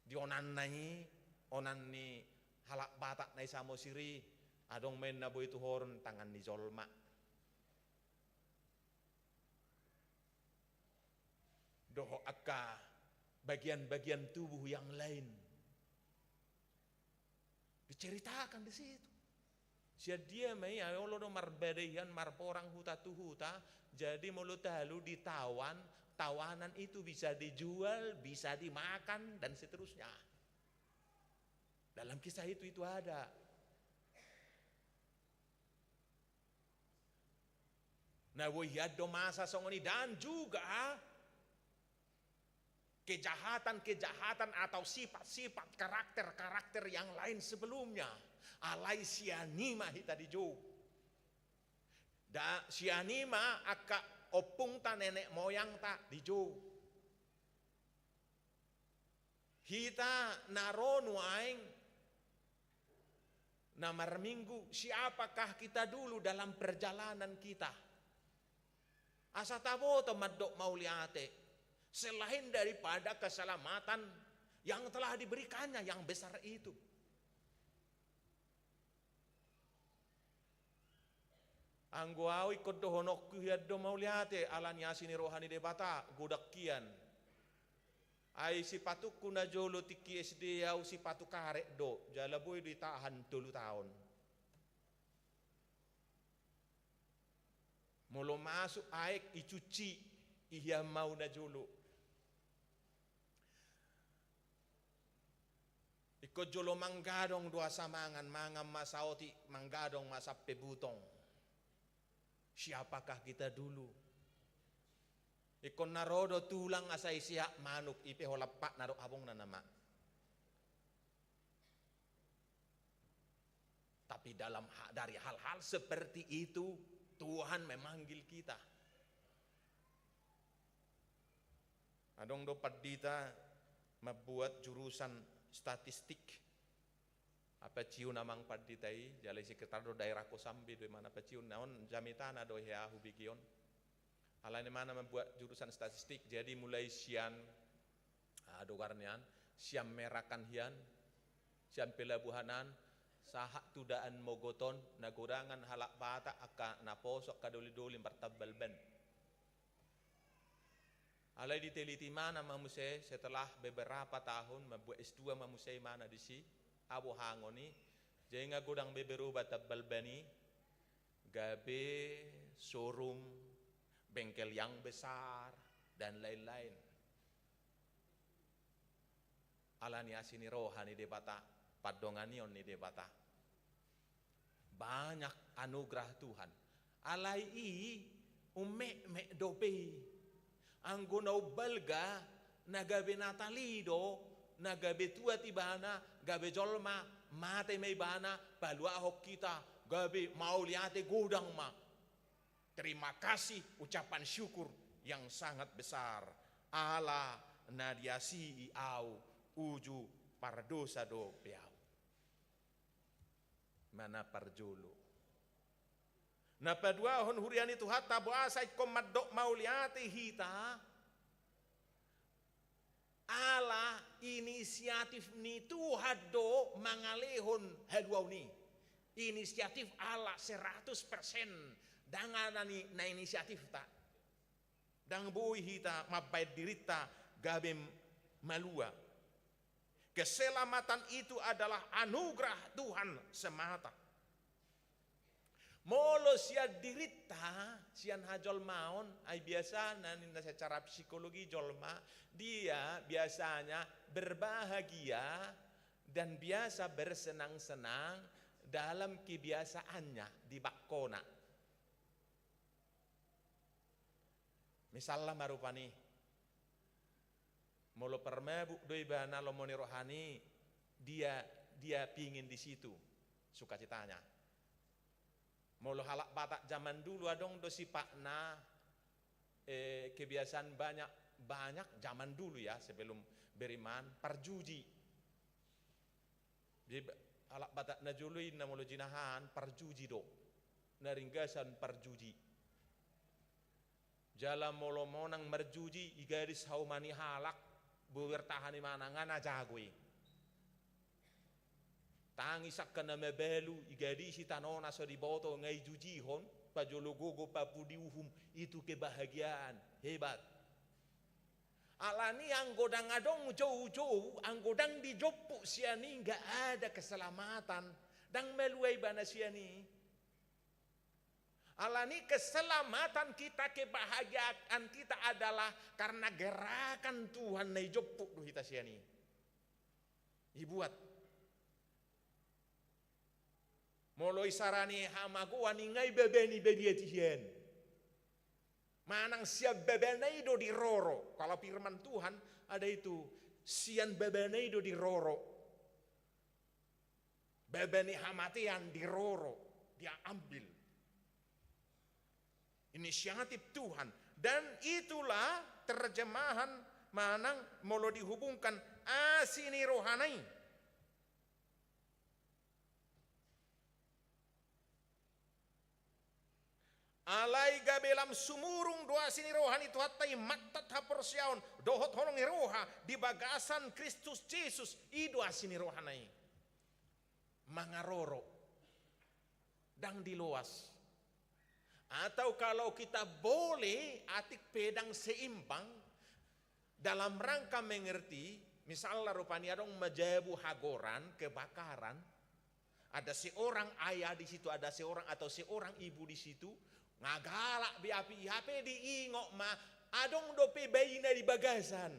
di onanna i, onan ni halak Batak na i Samosir i, adong ma, inna, boi tuhoron tangan ni jolma. Dohot angka bagian-bagian tubuh yang lain. Diceritakan di situ. Sian dia ma i, ai olo do marbadai hian marporang huta tu huta, jadi molo talu ditawan, tawanan itu bisa dijual, bisa dimakan, dan seterusnya. Dalam kisah itu, itu ada. Na boi hian do masa songon i, dan juga kejahatan-kejahatan atau sifat-sifat, karakter-karakter yang lain sebelumnya. Alai sian i ma hita dijou. Da, sian i ma angka ompungta, nenek moyangta dijou. Hita na ro nuaeng na marminggu, siapakah kita dulu dalam perjalanan kita? Asa taboto mandok mauliate, selain daripada keselamatan yang telah diberikannya yang besar itu. Anggo au ingkon dohononku hian do mauliate, ala ni asi ni roha ni Debata, godang hian. Ai sipatungku na jolo tingki S D au sipatu karet do, jala boi do itahan tolu taon. Molo masuk aek icuci, i hian ma au na jolo. Ingkon jolo manggadong do asa mangan, mangan ma saotik, manggadong ma sampe butong. Siapakah kita dulu? Ingkon na ro do tulang asa isehat manuk, i pe holan patna do habongna nama. Tapi dalam ha-, dari hal-hal seperti itu, Tuhan memanggil kita. Adong do pandita mambuat jurusan statistik. Apaciun amang pandita i, jala sekretar do daerah Kosambi do imana, apaciun na on jamitana do hea hubege on. Alani imana mambuat jurusan statistik, jadi mulai sian, ah, dogar nian, sian Merak an hian, sian pelabuhan an, Sahat tu daan mogot on, na godangan halak Batak angka naposo, angka doli-doli martambal ban. Alai diteliti ibana ma muse, setelah beberapa tahun, mambuat S dua ma muse ibana disi, abohangon i, jadi nga godang be berubah tambal ban i, gabe showroom, bengkel yang besar, dan lain-lain. Ala ni asi ni roha ni Debata, pandonganion ni Debata. Banyak anugerah Tuhan. Alai i umekmek dope i. Anggo na umbalga, na gabe na tali do, na gabe tuat ibana, gabe jolma, mate ma ibana, paluahon hita, gabe mauliate godang ma. Terima kasih, ucapan syukur yang sangat besar. Ala na diasii au, uju pardosa dope au. Mana parjolo. Na paduahon, huria ni Tuhanta, boasa ingkon mandok mauliate hita? Ala inisiatif ni Tuhan do mangalehon haluaon i. Inisiatif Allah seratus persen. Ndang ada ni na inisiatifta. Ndang boi hita mambaen dirinta gabe malua. Keselamatan itu adalah anugerah Tuhan semata. Molo sian dirinta, sian hajolmaon, ai biasa na ninna secara psikologi jolma, dia biasanya berbahagia dan biasa bersenang-senang dalam kebiasaannya di bangkona. Misalna ma rupani, molo parmabuk do ibana lomo ni rohani, dia, dia pingin di situ sukacitanya. Molo halak Batak zaman dulu adong do sifatna, eh, kebiasaan banyak, banyak zaman dulu ya, sebelum beriman, parjuji. Jadi, halak Batak na jolo i na molo jinahan, parjuji do. Na ringgasan parjuji. Jala molo monang marjuji, i gadis hauma ni halak, boi bertahan ibana, nga na jago i. Tangisangka na mabalu, i gadis i tanona so diboto, nga ijujihon, pajolo gogo papu diuhum, itu kebahagiaan, hebat. Alani anggo ndang adong joujou, anggo ndang dijomput sian i, nggak ada keselamatan. Ndang malua ibana sian i. Alani keselamatan kita, kebahagiaan kita adalah karena gerakan Tuhan na ijomput do hita sian i. Ibuat. Molo isarani hamagoan i nga i babani baniati hian. Manang sian babana i do diroro. Kalau firman Tuhan ada itu, sian babana i do diroro. Baba ni hamatean diroro, dia ambil. Inisiatif Tuhan. Dan itulah terjemahan manang molo dihubungkan asi ni rohana i. Alai gabe lam sumurung do asi ni roha ni Tuhanta i, mantap haporseaon dohot holong ni roha di bagasan Kristus Jesus, i do asi ni rohana i. Mangaroro, ndang diloas. Atau kalau kita boleh, atik pe ndang seimbang, dalam rangka mengerti, misalna rupani adong ma jabu hagoran, kebakaran, ada seorang ayah di situ, ada seorang atau seorang ibu di situ, nga galak be api i, hape diingot ma, adong dope baina di bagasan.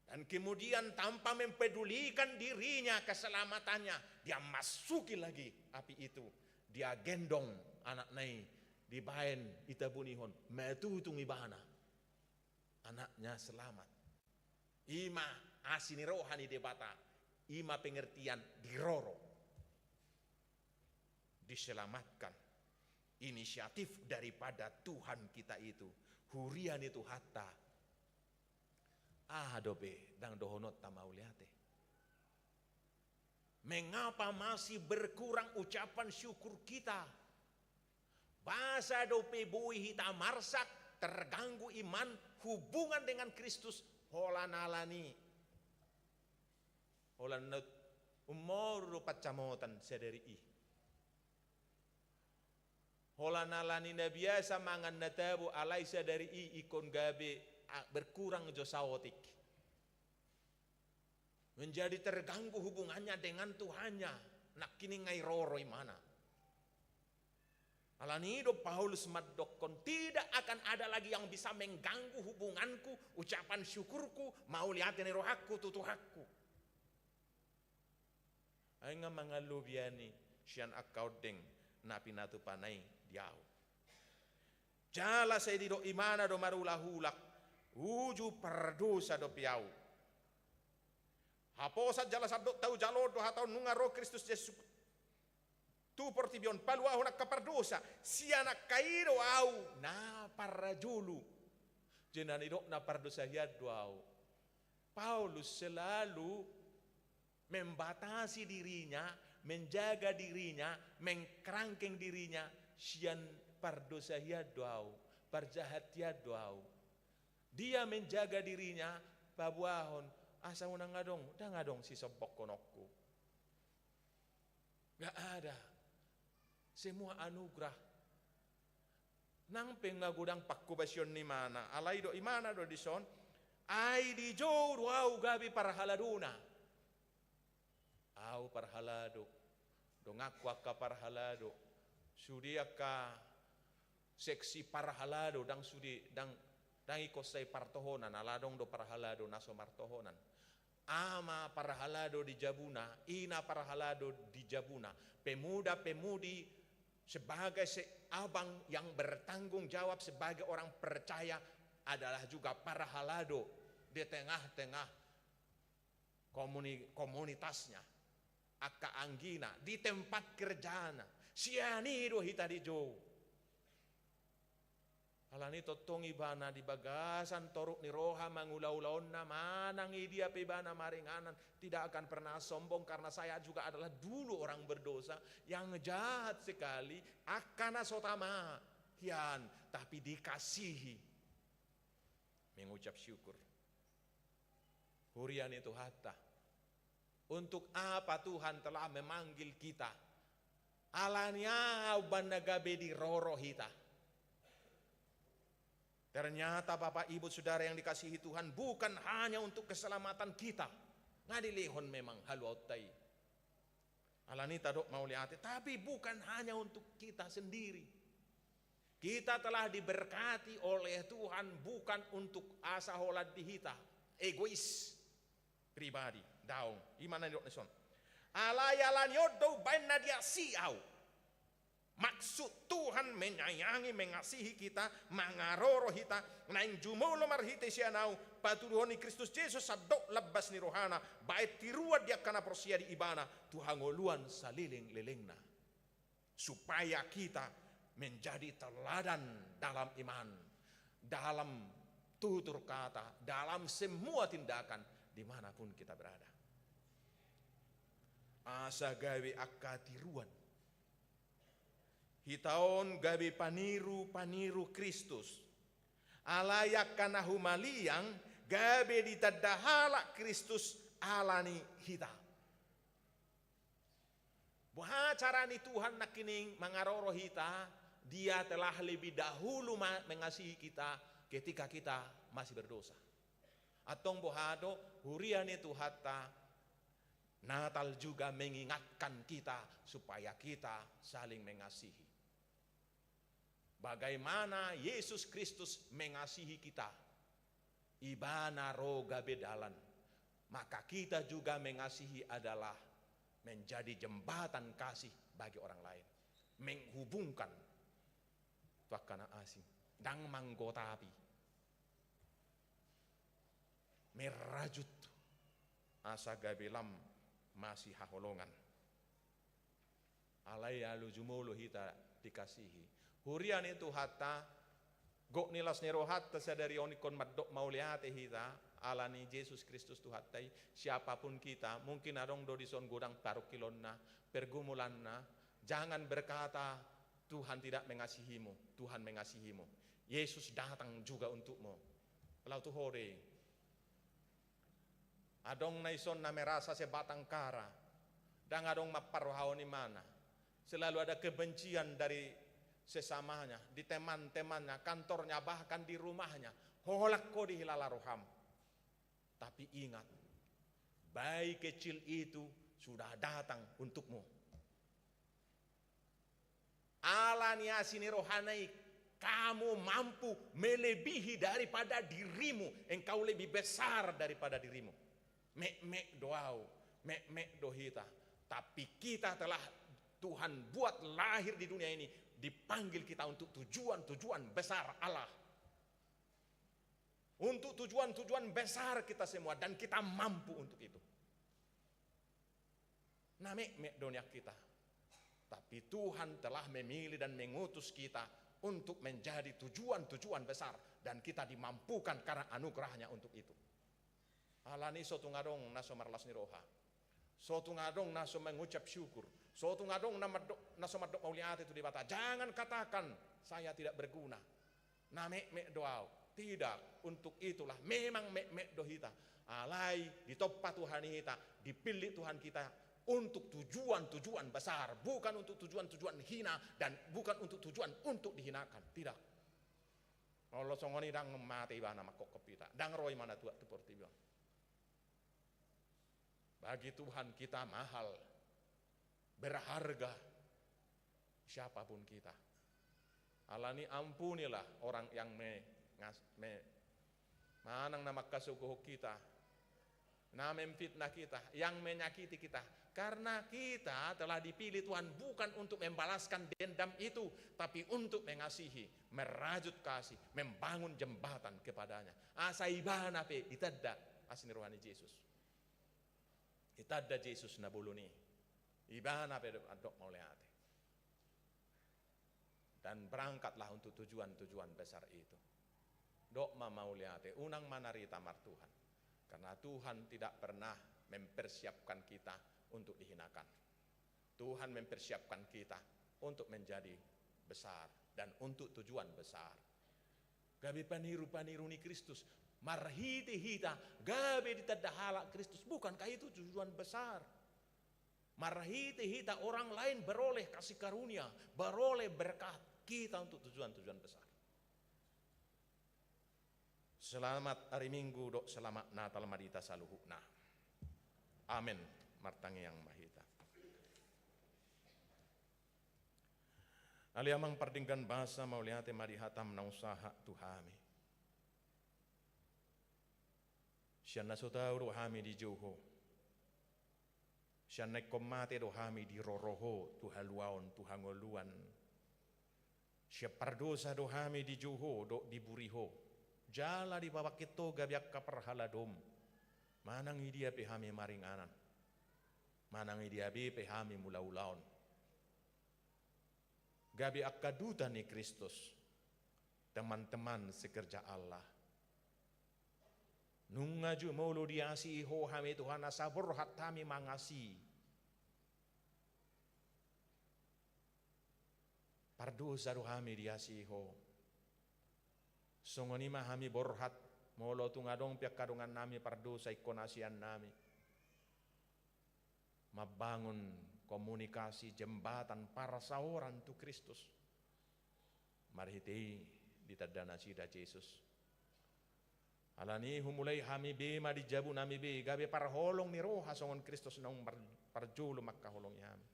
Dan kemudian tanpa mempedulikan dirinya, keselamatannya, dia masuki lagi api itu. Dia gendong anakna i, dibaen i tabunihon, matutung ibana. Anaknya selamat. I ma asi ni roha ni Debata, i ma pengertian diroro. Diselamatkan. Inisiatif daripada Tuhan kita itu. Huria ni Tuhanta. Aha dope ndang dohononta mauliate? Mengapa masih berkurang ucapan syukur kita? Boasa dope boi hita marsak, terganggu iman, hubungan dengan Kristus, holan alani, holan na Ummoru do pansamotan sadari i. Holan ala ni na biasa mangan na tabo, alai sadari i ingkon gabe, a, berkurang jo saotik. Menjadi terganggu hubungannya dengan Tuhannya. Nangkining nga i roro imana. Ala ni i do Paulus mandokkon, tidak akan ada lagi yang bisa mengganggu hubunganku, ucapan syukurku, mauliate ni rohangku tu Tuhanku. Ai nga mangallubiani sian angka ondeng na pinatupana i di ahu. Jala sai didok imana do marulahulak, uju pardosa dope ahu. Haposan jala sandok taujalo do hata on nunga ro Kristus Jesus tu portibi on paluahon angka pardosa, sian angka i do ahu na parjolo. Jadi na nidokna pardosa hian do ahu. Paulus selalu membatasi dirinya, menjaga dirinya, mengkerangkeng dirinya, sian pardosa hian do ahu, parjahat hian do ahu. Dia menjaga dirinya, paboahon, asa unang adong, ndang adong sisombongkononku. Nggak ada. Semua anugerah. Nang pe nga godang panghobasion ni imana, alai didok imana do dison, ai dijou do ahu gabe parhaladona. Ahu parhalado, donganku angka parhalado, sude angka seksi parhalado, ndang sude, ndang, ndang ingkon sai partohonan, ala adong do parhalado na so martohonan. Ama parhalado di jabuna, ina parhalado di jabuna, pemuda-pemudi sebagai se-, abang yang bertanggung jawab sebagai orang percaya adalah juga parhalado di tengah-tengah komuni-, komunitasnya, angka anggina, di tempat kerjana, sian i do hita dijou. Ala ni tongtong ibana di bagasan toruk ni roha mangula-ulaonna manang i dia pe ibana maringanan, tidak akan pernah sombong karena saya juga adalah dulu orang berdosa, yang jahat sekali, angka na so tama hian, tapi dikasihi. Mengucap syukur. Huria ni Tuhanta. Untuk apa Tuhan telah memanggil kita? Ala ni aha umbahen na gabe diroro hita? Ternyata Bapak Ibu Saudara yang dikasihi Tuhan, bukan hanya untuk keselamatan kita. Nga dilehon memang haluaonta i. Ala ni i tadok mauliate, tapi bukan hanya untuk kita sendiri. Kita telah diberkati oleh Tuhan bukan untuk asa holan di hita, egois, pribadi, daong. I ma na nidok na dison. Alai ala ni on do umbahen na diasihi ahu. Maksud Tuhan menyayangi, mengasihi kita, mangaroro hita, naeng jumolo marhite sian ahu, patuduhon ni Kristus Jesus sandok lambas ni rohana, baen tiruan di angka na porsea di ibana, tu hangoluan saleleng-lelengna. Supaya kita menjadi teladan dalam iman, dalam tutur kata, dalam semua tindakan, di mana pun kita berada. Asa gabe angka tiruan. Hita on gabe paniru-paniru Kristus. Alai angka na humaliang gabe ditanda halak Kristus ala ni hita. Boha cara ni Tuhan nangkining mangaroro hita, Dia telah lebih dahulu ma-, mengasihi kita ketika kita masih berdosa. Antong boha do, huria ni Tuhanta, Natal juga mengingatkan kita supaya kita saling mengasihi. Bagaimana Yesus Kristus mengasihi kita, Ibana ro gabe dalan, maka kita juga mengasihi adalah menjadi jembatan kasih bagi orang lain, menghubungkan tu angka na asing, ndang manggotapi. Merajut asa gabe lam masihaholongan. Alai alu jumolo hita dikasihi. Huria ni Tuhanta, gok ni las ni rohanta sadari on ingkon mandok mauliate hita, ala ni Jesus Kristus Tuhanta i, siapapun kita, mungkin adong do dison godang parungkilonna, pergumulanna, jangan berkata, "Tuhan tidak mengasihimu, Tuhan mengasihimu." Yesus datang juga untukmu. Laho tu ho do i. Adong na ison na merasa sebatang kara. Ndang adong mamparrohahon ibana. Selalu ada kebencian dari sesamanya, di teman-temannya, kantornya, bahkan di rumahnya. Holan ho dihilala roham. Tapi ingat, bayi kecil itu sudah datang untukmu. Ala ni asi ni rohana i, kamu mampu melebihi daripada dirimu, engkau lebih besar daripada dirimu. Metmet do ahu, metmet do hita. Tapi kita telah Tuhan buat lahir di dunia ini, dipanggil kita untuk tujuan-tujuan besar Allah. Untuk tujuan-tujuan besar kita semua, dan kita mampu untuk itu. Na metmet do nian hita. Tapi Tuhan telah memilih dan mengutus kita untuk menjadi tujuan-tujuan besar. Dan kita dimampukan karena anugerahnya untuk itu. Alani so tung adong na so marlas ni roha. So tung adong na so mengucap syukur. So tung adong na mandok, na so mandok mauliate tu Debata. Jangan katakan, "Saya tidak berguna." Na metmet do ahu. Tidak, untuk itulah memang metmet do hita. Alai ditompa Tuhan hita, dipilih Tuhan kita untuk tujuan-tujuan besar, bukan untuk tujuan-tujuan hina dan bukan untuk tujuan untuk dihinakan. Tidak. Molo songon i ndang mate ibana mangkophop hita, ndang ro ibana tuat tu portibi on. Bagi Tuhan kita mahal, berharga, siapapun kita. Alani ampunilah orang yang me-, ngas-, me-, manang na mangkasogohon kita, na memfitnah kita, yang menyakiti kita. Karena kita telah dipilih Tuhan bukan untuk membalaskan dendam itu, tapi untuk mengasihi, merajut kasih, membangun jembatan kepadanya. Asa ibana pe ditanda asi ni roha ni Jesus. Ditanda Jesus na bolon i. Ibana pe mandok mauliate. Dan berangkatlah untuk tujuan-tujuan besar itu. Dok ma mauliate, unang ma narita martuhan. Karena Tuhan tidak pernah mempersiapkan kita untuk dihinakan. Tuhan mempersiapkan kita untuk menjadi besar dan untuk tujuan besar. Gabe paniru-paniru ni Kristus. Marhite hita, gabe ditanda halak Kristus. Bukankah itu tujuan besar? Marhite hita orang lain beroleh kasih karunia, beroleh berkat, kita untuk tujuan-tujuan besar. Selamat ari Minggu dohot selamat Natal ma di hita saluhutna. Amen. Martangiang ma hita. Ale Amang pardenggan basa, mauliate ma di hataM naung sahat tu hami. Sian na so tau do hami dijou Ho. Sian na ingkon mate do hami diroro Ho tu haluaon, tu hangoluan. Sian pardosa do hami dijou Ho dohot diburi Ho. Jala dipabangkit Ho gabe angka parhaladoM. Manang idia pe hami maringanan, manang idia be pe hami mulaulaon, gabe angka duta ni Kristus, teman-teman sekerja Allah. Nunga jumolo diasihi Ho hami Tuhan, asa borhat hami mangasihi. Pardosa do hami diasihi Ho. Songon i ma hami borhat, molo tung adong pe angka dongannami pardosa ingkon asiannami. Mambangun komunikasi, jembatan, parsaoran tu Kristus. Marhite i ditanda nasida Jesus. Alani i humulai hami be ma di jabunami be, gabe parholong ni roha songon Kristus naung par-, parjolo mangkaholongi hami.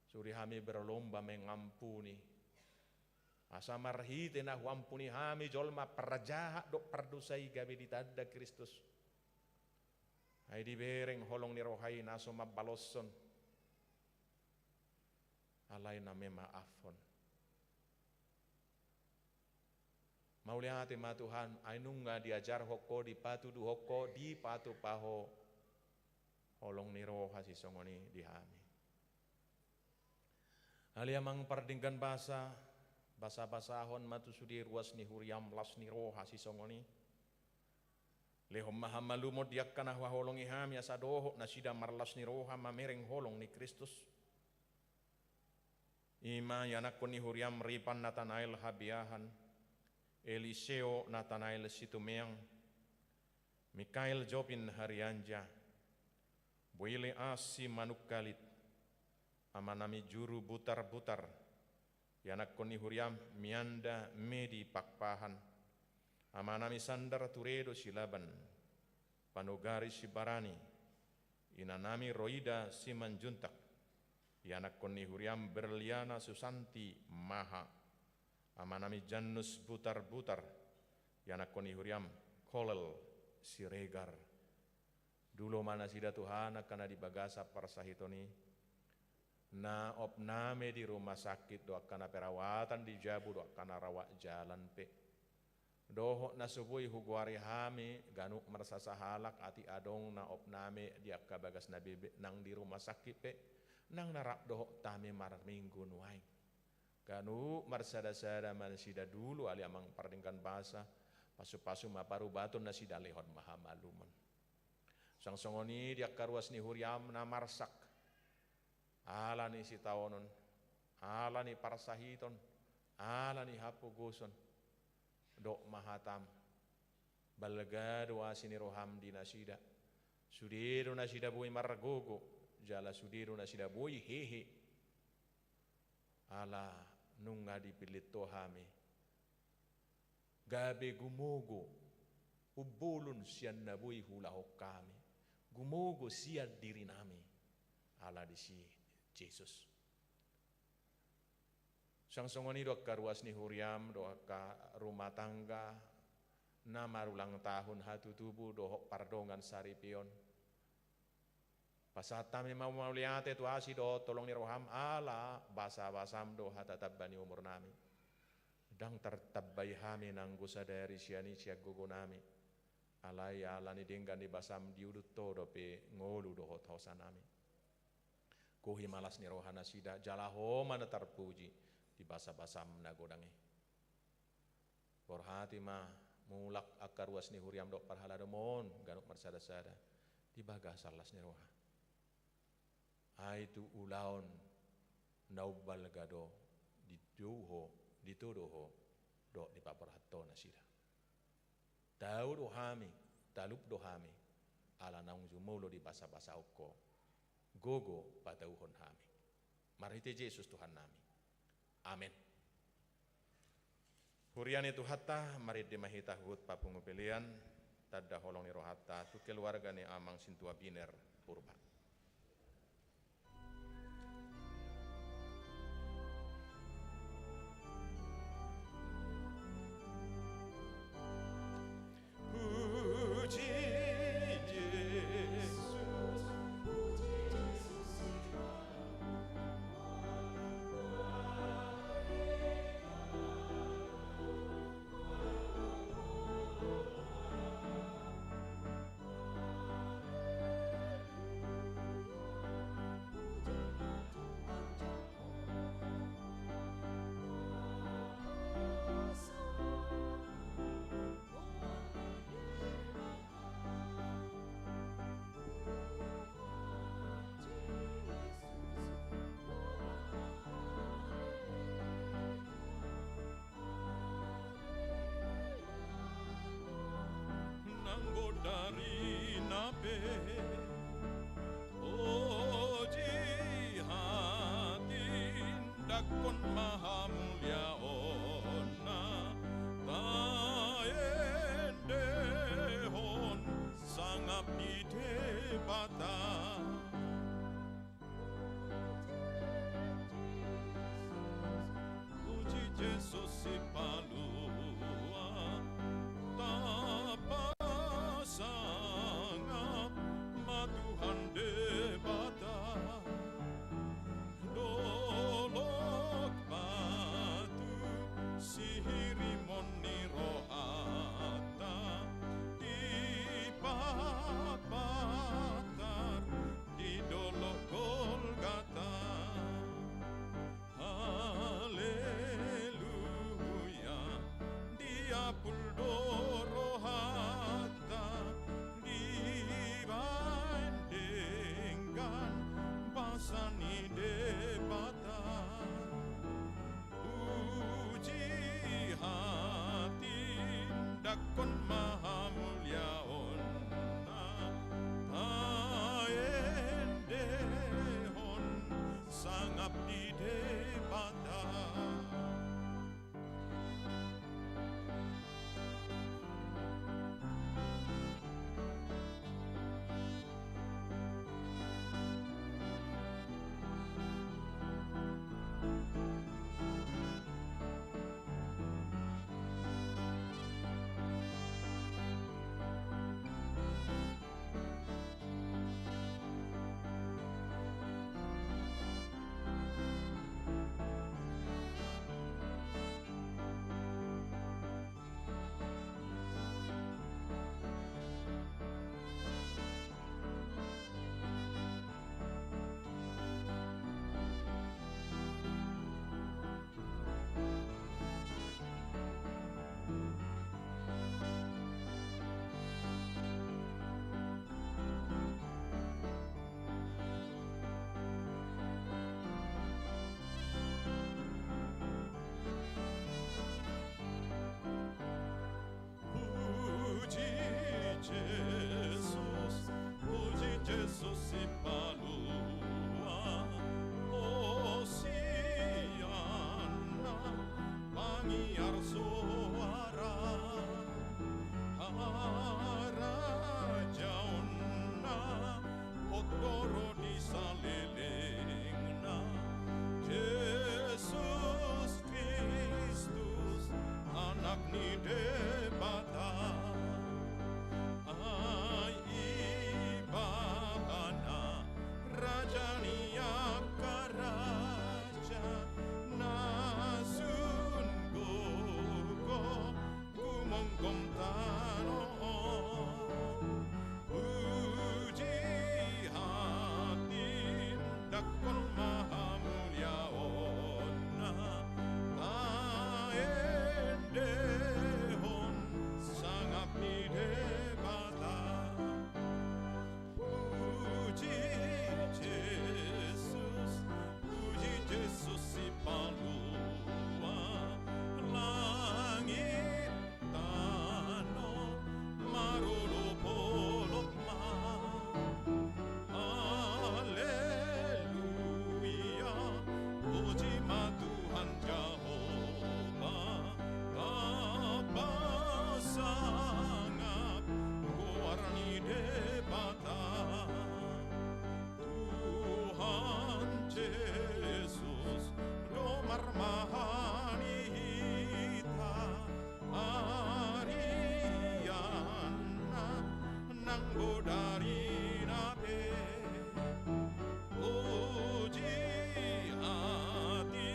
Sude hami berlomba mengampuni. Asa marhite na huampuni hami jolma parjahat dohot pardosa i gabe ditanda Kristus. Ai dibereng holong ni roha i na so mambaloshon, alai na memaaphon. Mauliate ma Tuhan, ai nunga diajarhon Ho, dipatuduhon Ho, dipatupa Ho holong ni roha sisongon i di hami. Ale Amang pardenggan basa, basabasahon ma tu sude ruas ni huriaM las ni roha sisongon i. Lehon ma hamalumon di angka na huhaholongi hami asa dohot nasida marlas ni roha mamereng holong ni Kristus. I ma ianakhon ni huriaM Ripan Natanael Habiahan, Eliseo Natanael Situmeang, Mikael Jopin Harianja, Boele asi manungkalit, amanami juru butarbutar, ianakkon ni huriam Mianda Medi Pakpahan, amanami Sandar Turedo Silaban, Panogari Sibarani, inanami Roida Simanjuntak, ianakkon ni huriam Berliana Susanti Maha, amanami Jannus Butarbutar, ianakkon ni huriam Kolel Siregar. Dulo ma nasida Tuhan angka na di bagasan parsahiton i, na opnami di rumah sakit dohot angka na perawatan di jabu dohot angka na rawat jalan pe, dohot na so boi hugoari hami ganup marsasahalak, atik adong na opnami di angka bagas na bebek nang di rumah sakit pe, nang na rap dohot hami marminggu nuaeng. Ganup marsadasada ma nasida dulo ale Amang Pardenggan Basa, pasupasu ma parubaton nasida, lehon ma hamalumon. Suang songon i di angka ruas ni huriam na marsak ala ni sitaonon, ala ni parsahiton, ala ni hapogoson, dok ma hatam, balga do asi ni roham di nasida. Sude do nasida boi margogo, jala sude do nasida boi hehe. Ala nunga dipillit Ho hami gabe gumogo umbolon sian na boi huulahon hami, gumogo sian dirinami. Ala disi Jesus. Suang songon i do angka ruas ni huriam dohot angka rumah tangga na marulang tahun hatutubu dohot pardongan saripeon. Pasahat hami ma mauliate tu asi dohot holong ni roham ala basabasam do hata tamba ni umurnami. Ndang tartambai hami nanggo sadari sian i sian gogonami. Alai ala ni denggan ni basam di udut Ho dope ngolu dohot hosanami. Gohi ma las ni roha nasida, jala Ho ma na tarpuji di basabasam na godang i. Borhati ma mulak angka ruas ni huriam dohot parhaladomon ganup marsadasada di bagasan las ni roha. Ai tu ulaon na umbalga do didou Ho, ditodo Ho, dohot dipaborhat Ho nasida. Tau do hami, talup do hami, ala naung jumolo dibasabasahon Ho, gogo patauhon hami. Marhite Jesus Tuhannami. Amen. Huria ni Tuhanta, marende ma hita huhut papungu pelean, tanda holong ni rohanta tu keluarga ni Amang Sintua Biner Purba. Puji Jesus. Nang godang i na pe, o jihatindakkon ma hamuliaonna, taendehon sangap ni Debata. Puji Jesus Sipalua, tapasangap ma Tuhan Debata. Dolok batu sihirimon ni rohanta, di patpatar di dolok Golgata. Haleluya, diapul do rohanta, dibaen denggan basa ni Debata. Puji hatindakkon ma hamuliaonna, tae Di Debata. Puji Jesus, puji Jesus Sipalua, Hosianna, pangiar soara, harajaonna, hot do ro di salelengna. Jesus Kristus, Anak ni Debata, ai Ibana Raja ni angka raja, na sun gogo gumonggom tano on. Puji hatindanghon ma hamuliaonna, taendehon sangap ni Debata. Puji Jesus, puji Jesus Sipalua, langit tano marolopolop ma. Haleluya, puji ma Tuhan Jahowa, tapasangap goar ni Debata. Tuhan Jesus, do marmahan hita, arianna nang bodarina pe. Puji hati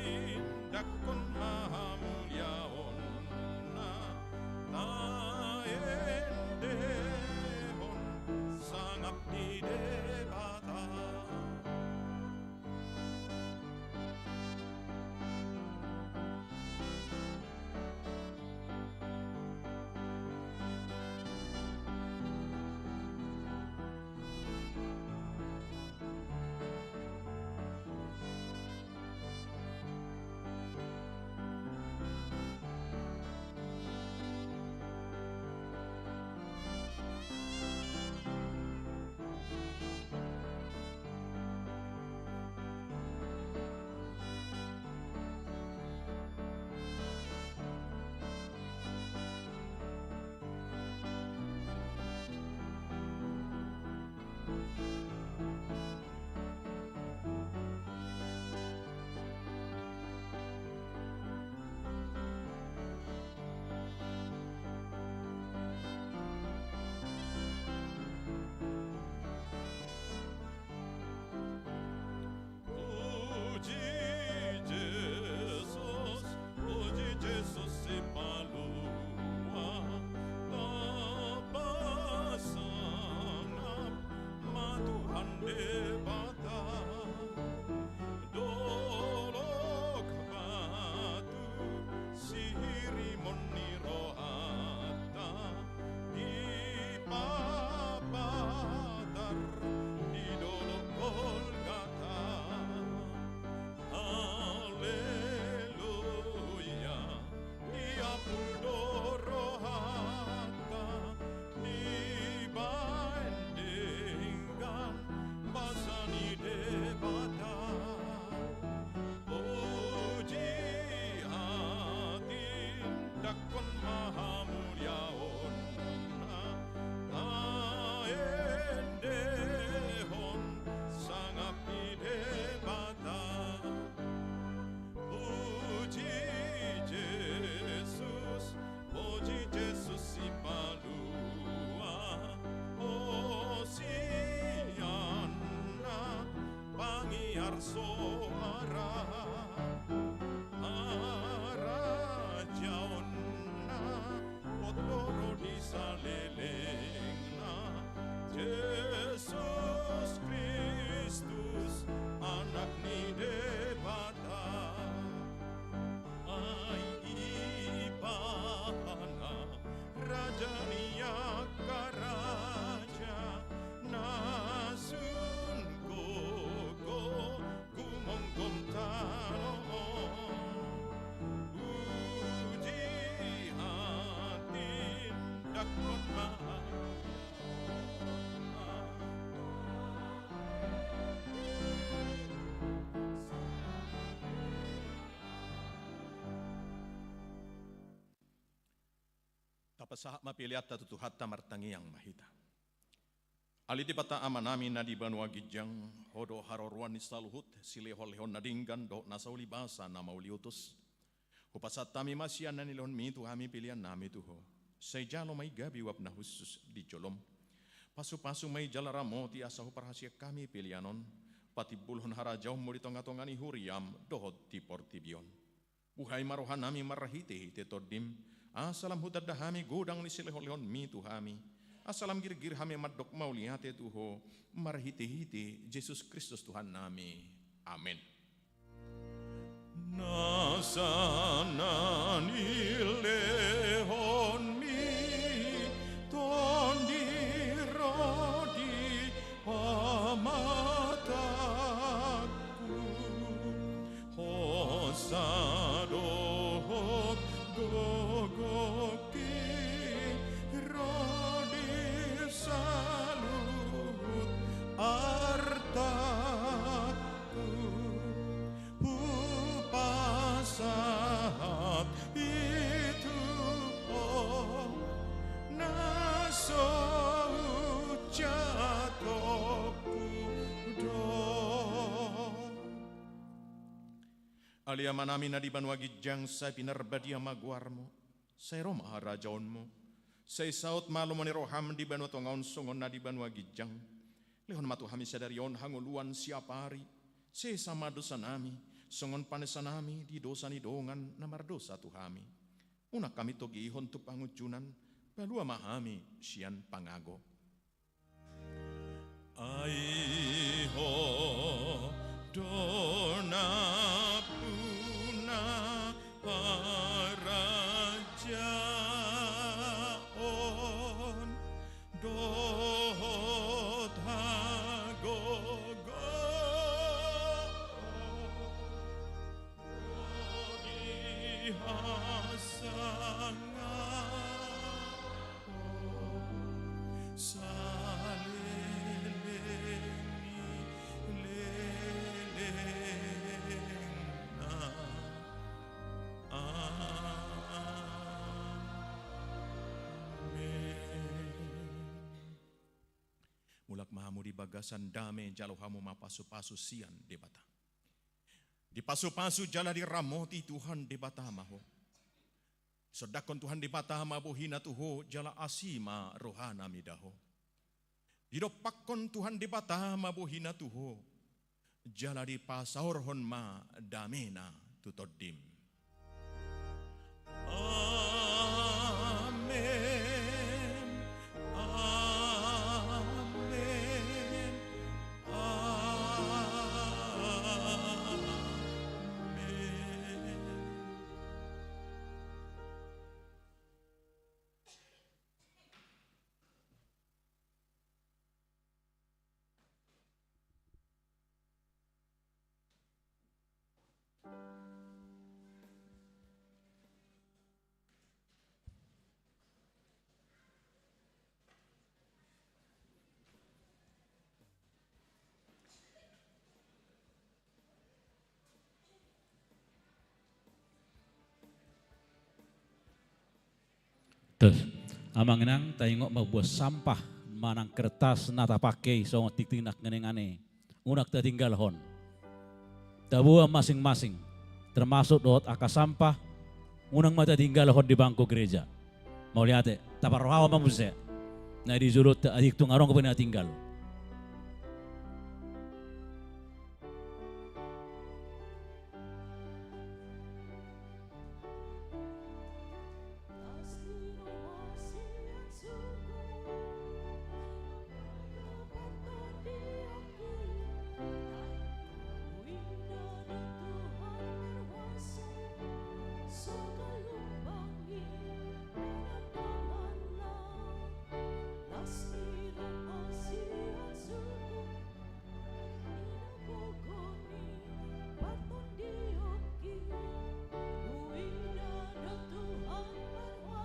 Marsoara, harajaonna, hot do ro di salelengna, Jesus Kristus, Anak ni Debata. Ai Ibana, Raja ni angka raja, na sun gogo gumonggom tano on. Puji hatindanghon ma. Tapasahat ma peleanta tu Tuhanta, martangiang ma hita. Ale Debata Amanami na di banua ginjang, Ho do haroroan ni saluhut silehonlehon na denggan dohot na saulibasa na mauliutus. Hupasahat hami ma sian na nilehonMi tu hami peleannami tu Ho. Sai jalo ma i gabe uap na hushus di joloM. Pasupasu ma i jala ramoti asa huparhaseang hami pelean on patimbulhon harajaonMu di tongatonga ni huriaM dohot di portibi on. Buhai ma rohanami marhitehite TondiM, asa lam hutanda hami godang ni silehonlehonMi tu hami, asa lam girgir hami mandok mauliate tu Ho marhitehite Jesus Kristus Tuhannami. Amen. Nasa na nilehonMi Tondi ro di pamatangku, hosa dohot gogongki ro di saluhut artangku. Hupasahat i tu Ho na so ujatongku do. Ale Amanami na di banua ginjang, sai pinarbadia ma goarMu. Sai ro ma harajaonMu. Sai saut ma lomo ni rohaM di banua tonga on songon na di banua ginjang. Lehon ma tu hami sadari on hangoluan siapari. Sesa ma dosanami songon panesanami di dosa ni dongan na mardosa tu hami. Unang hami togihon tu pangunjunan. Palua ma hami sian pangago. Ai Ho do nampuna harajaon dohot hagogoon di hasangapon saleleng ni lelengna. Amen. Mulak ma hamu di bagasan dame, jalo hamu ma pasupasu sian Debata. Dipasupasu jala diramoti Tuhan Debata ma ho. Sondanghon Tuhan Debata ma bohina tu ho, jala asi ma rohana mida ho. Didompakhon Tuhan Debata ma bohina tu ho, jala dipasaorhon ma damena tu tondim. Amen. Amen. Amen. Terus, amang inang, taingot ma buat sampah manang kertas na tapake i songon tingting na ngane-ngane, unang tatinggalhon. Taboan masing-masing, termasuk dohot angka sampah, unang ma tatinggalhon di bangku gereja. Mauliate, taparrohahon ma muse. Na di jolo ta, atik tung adong pe na tinggal.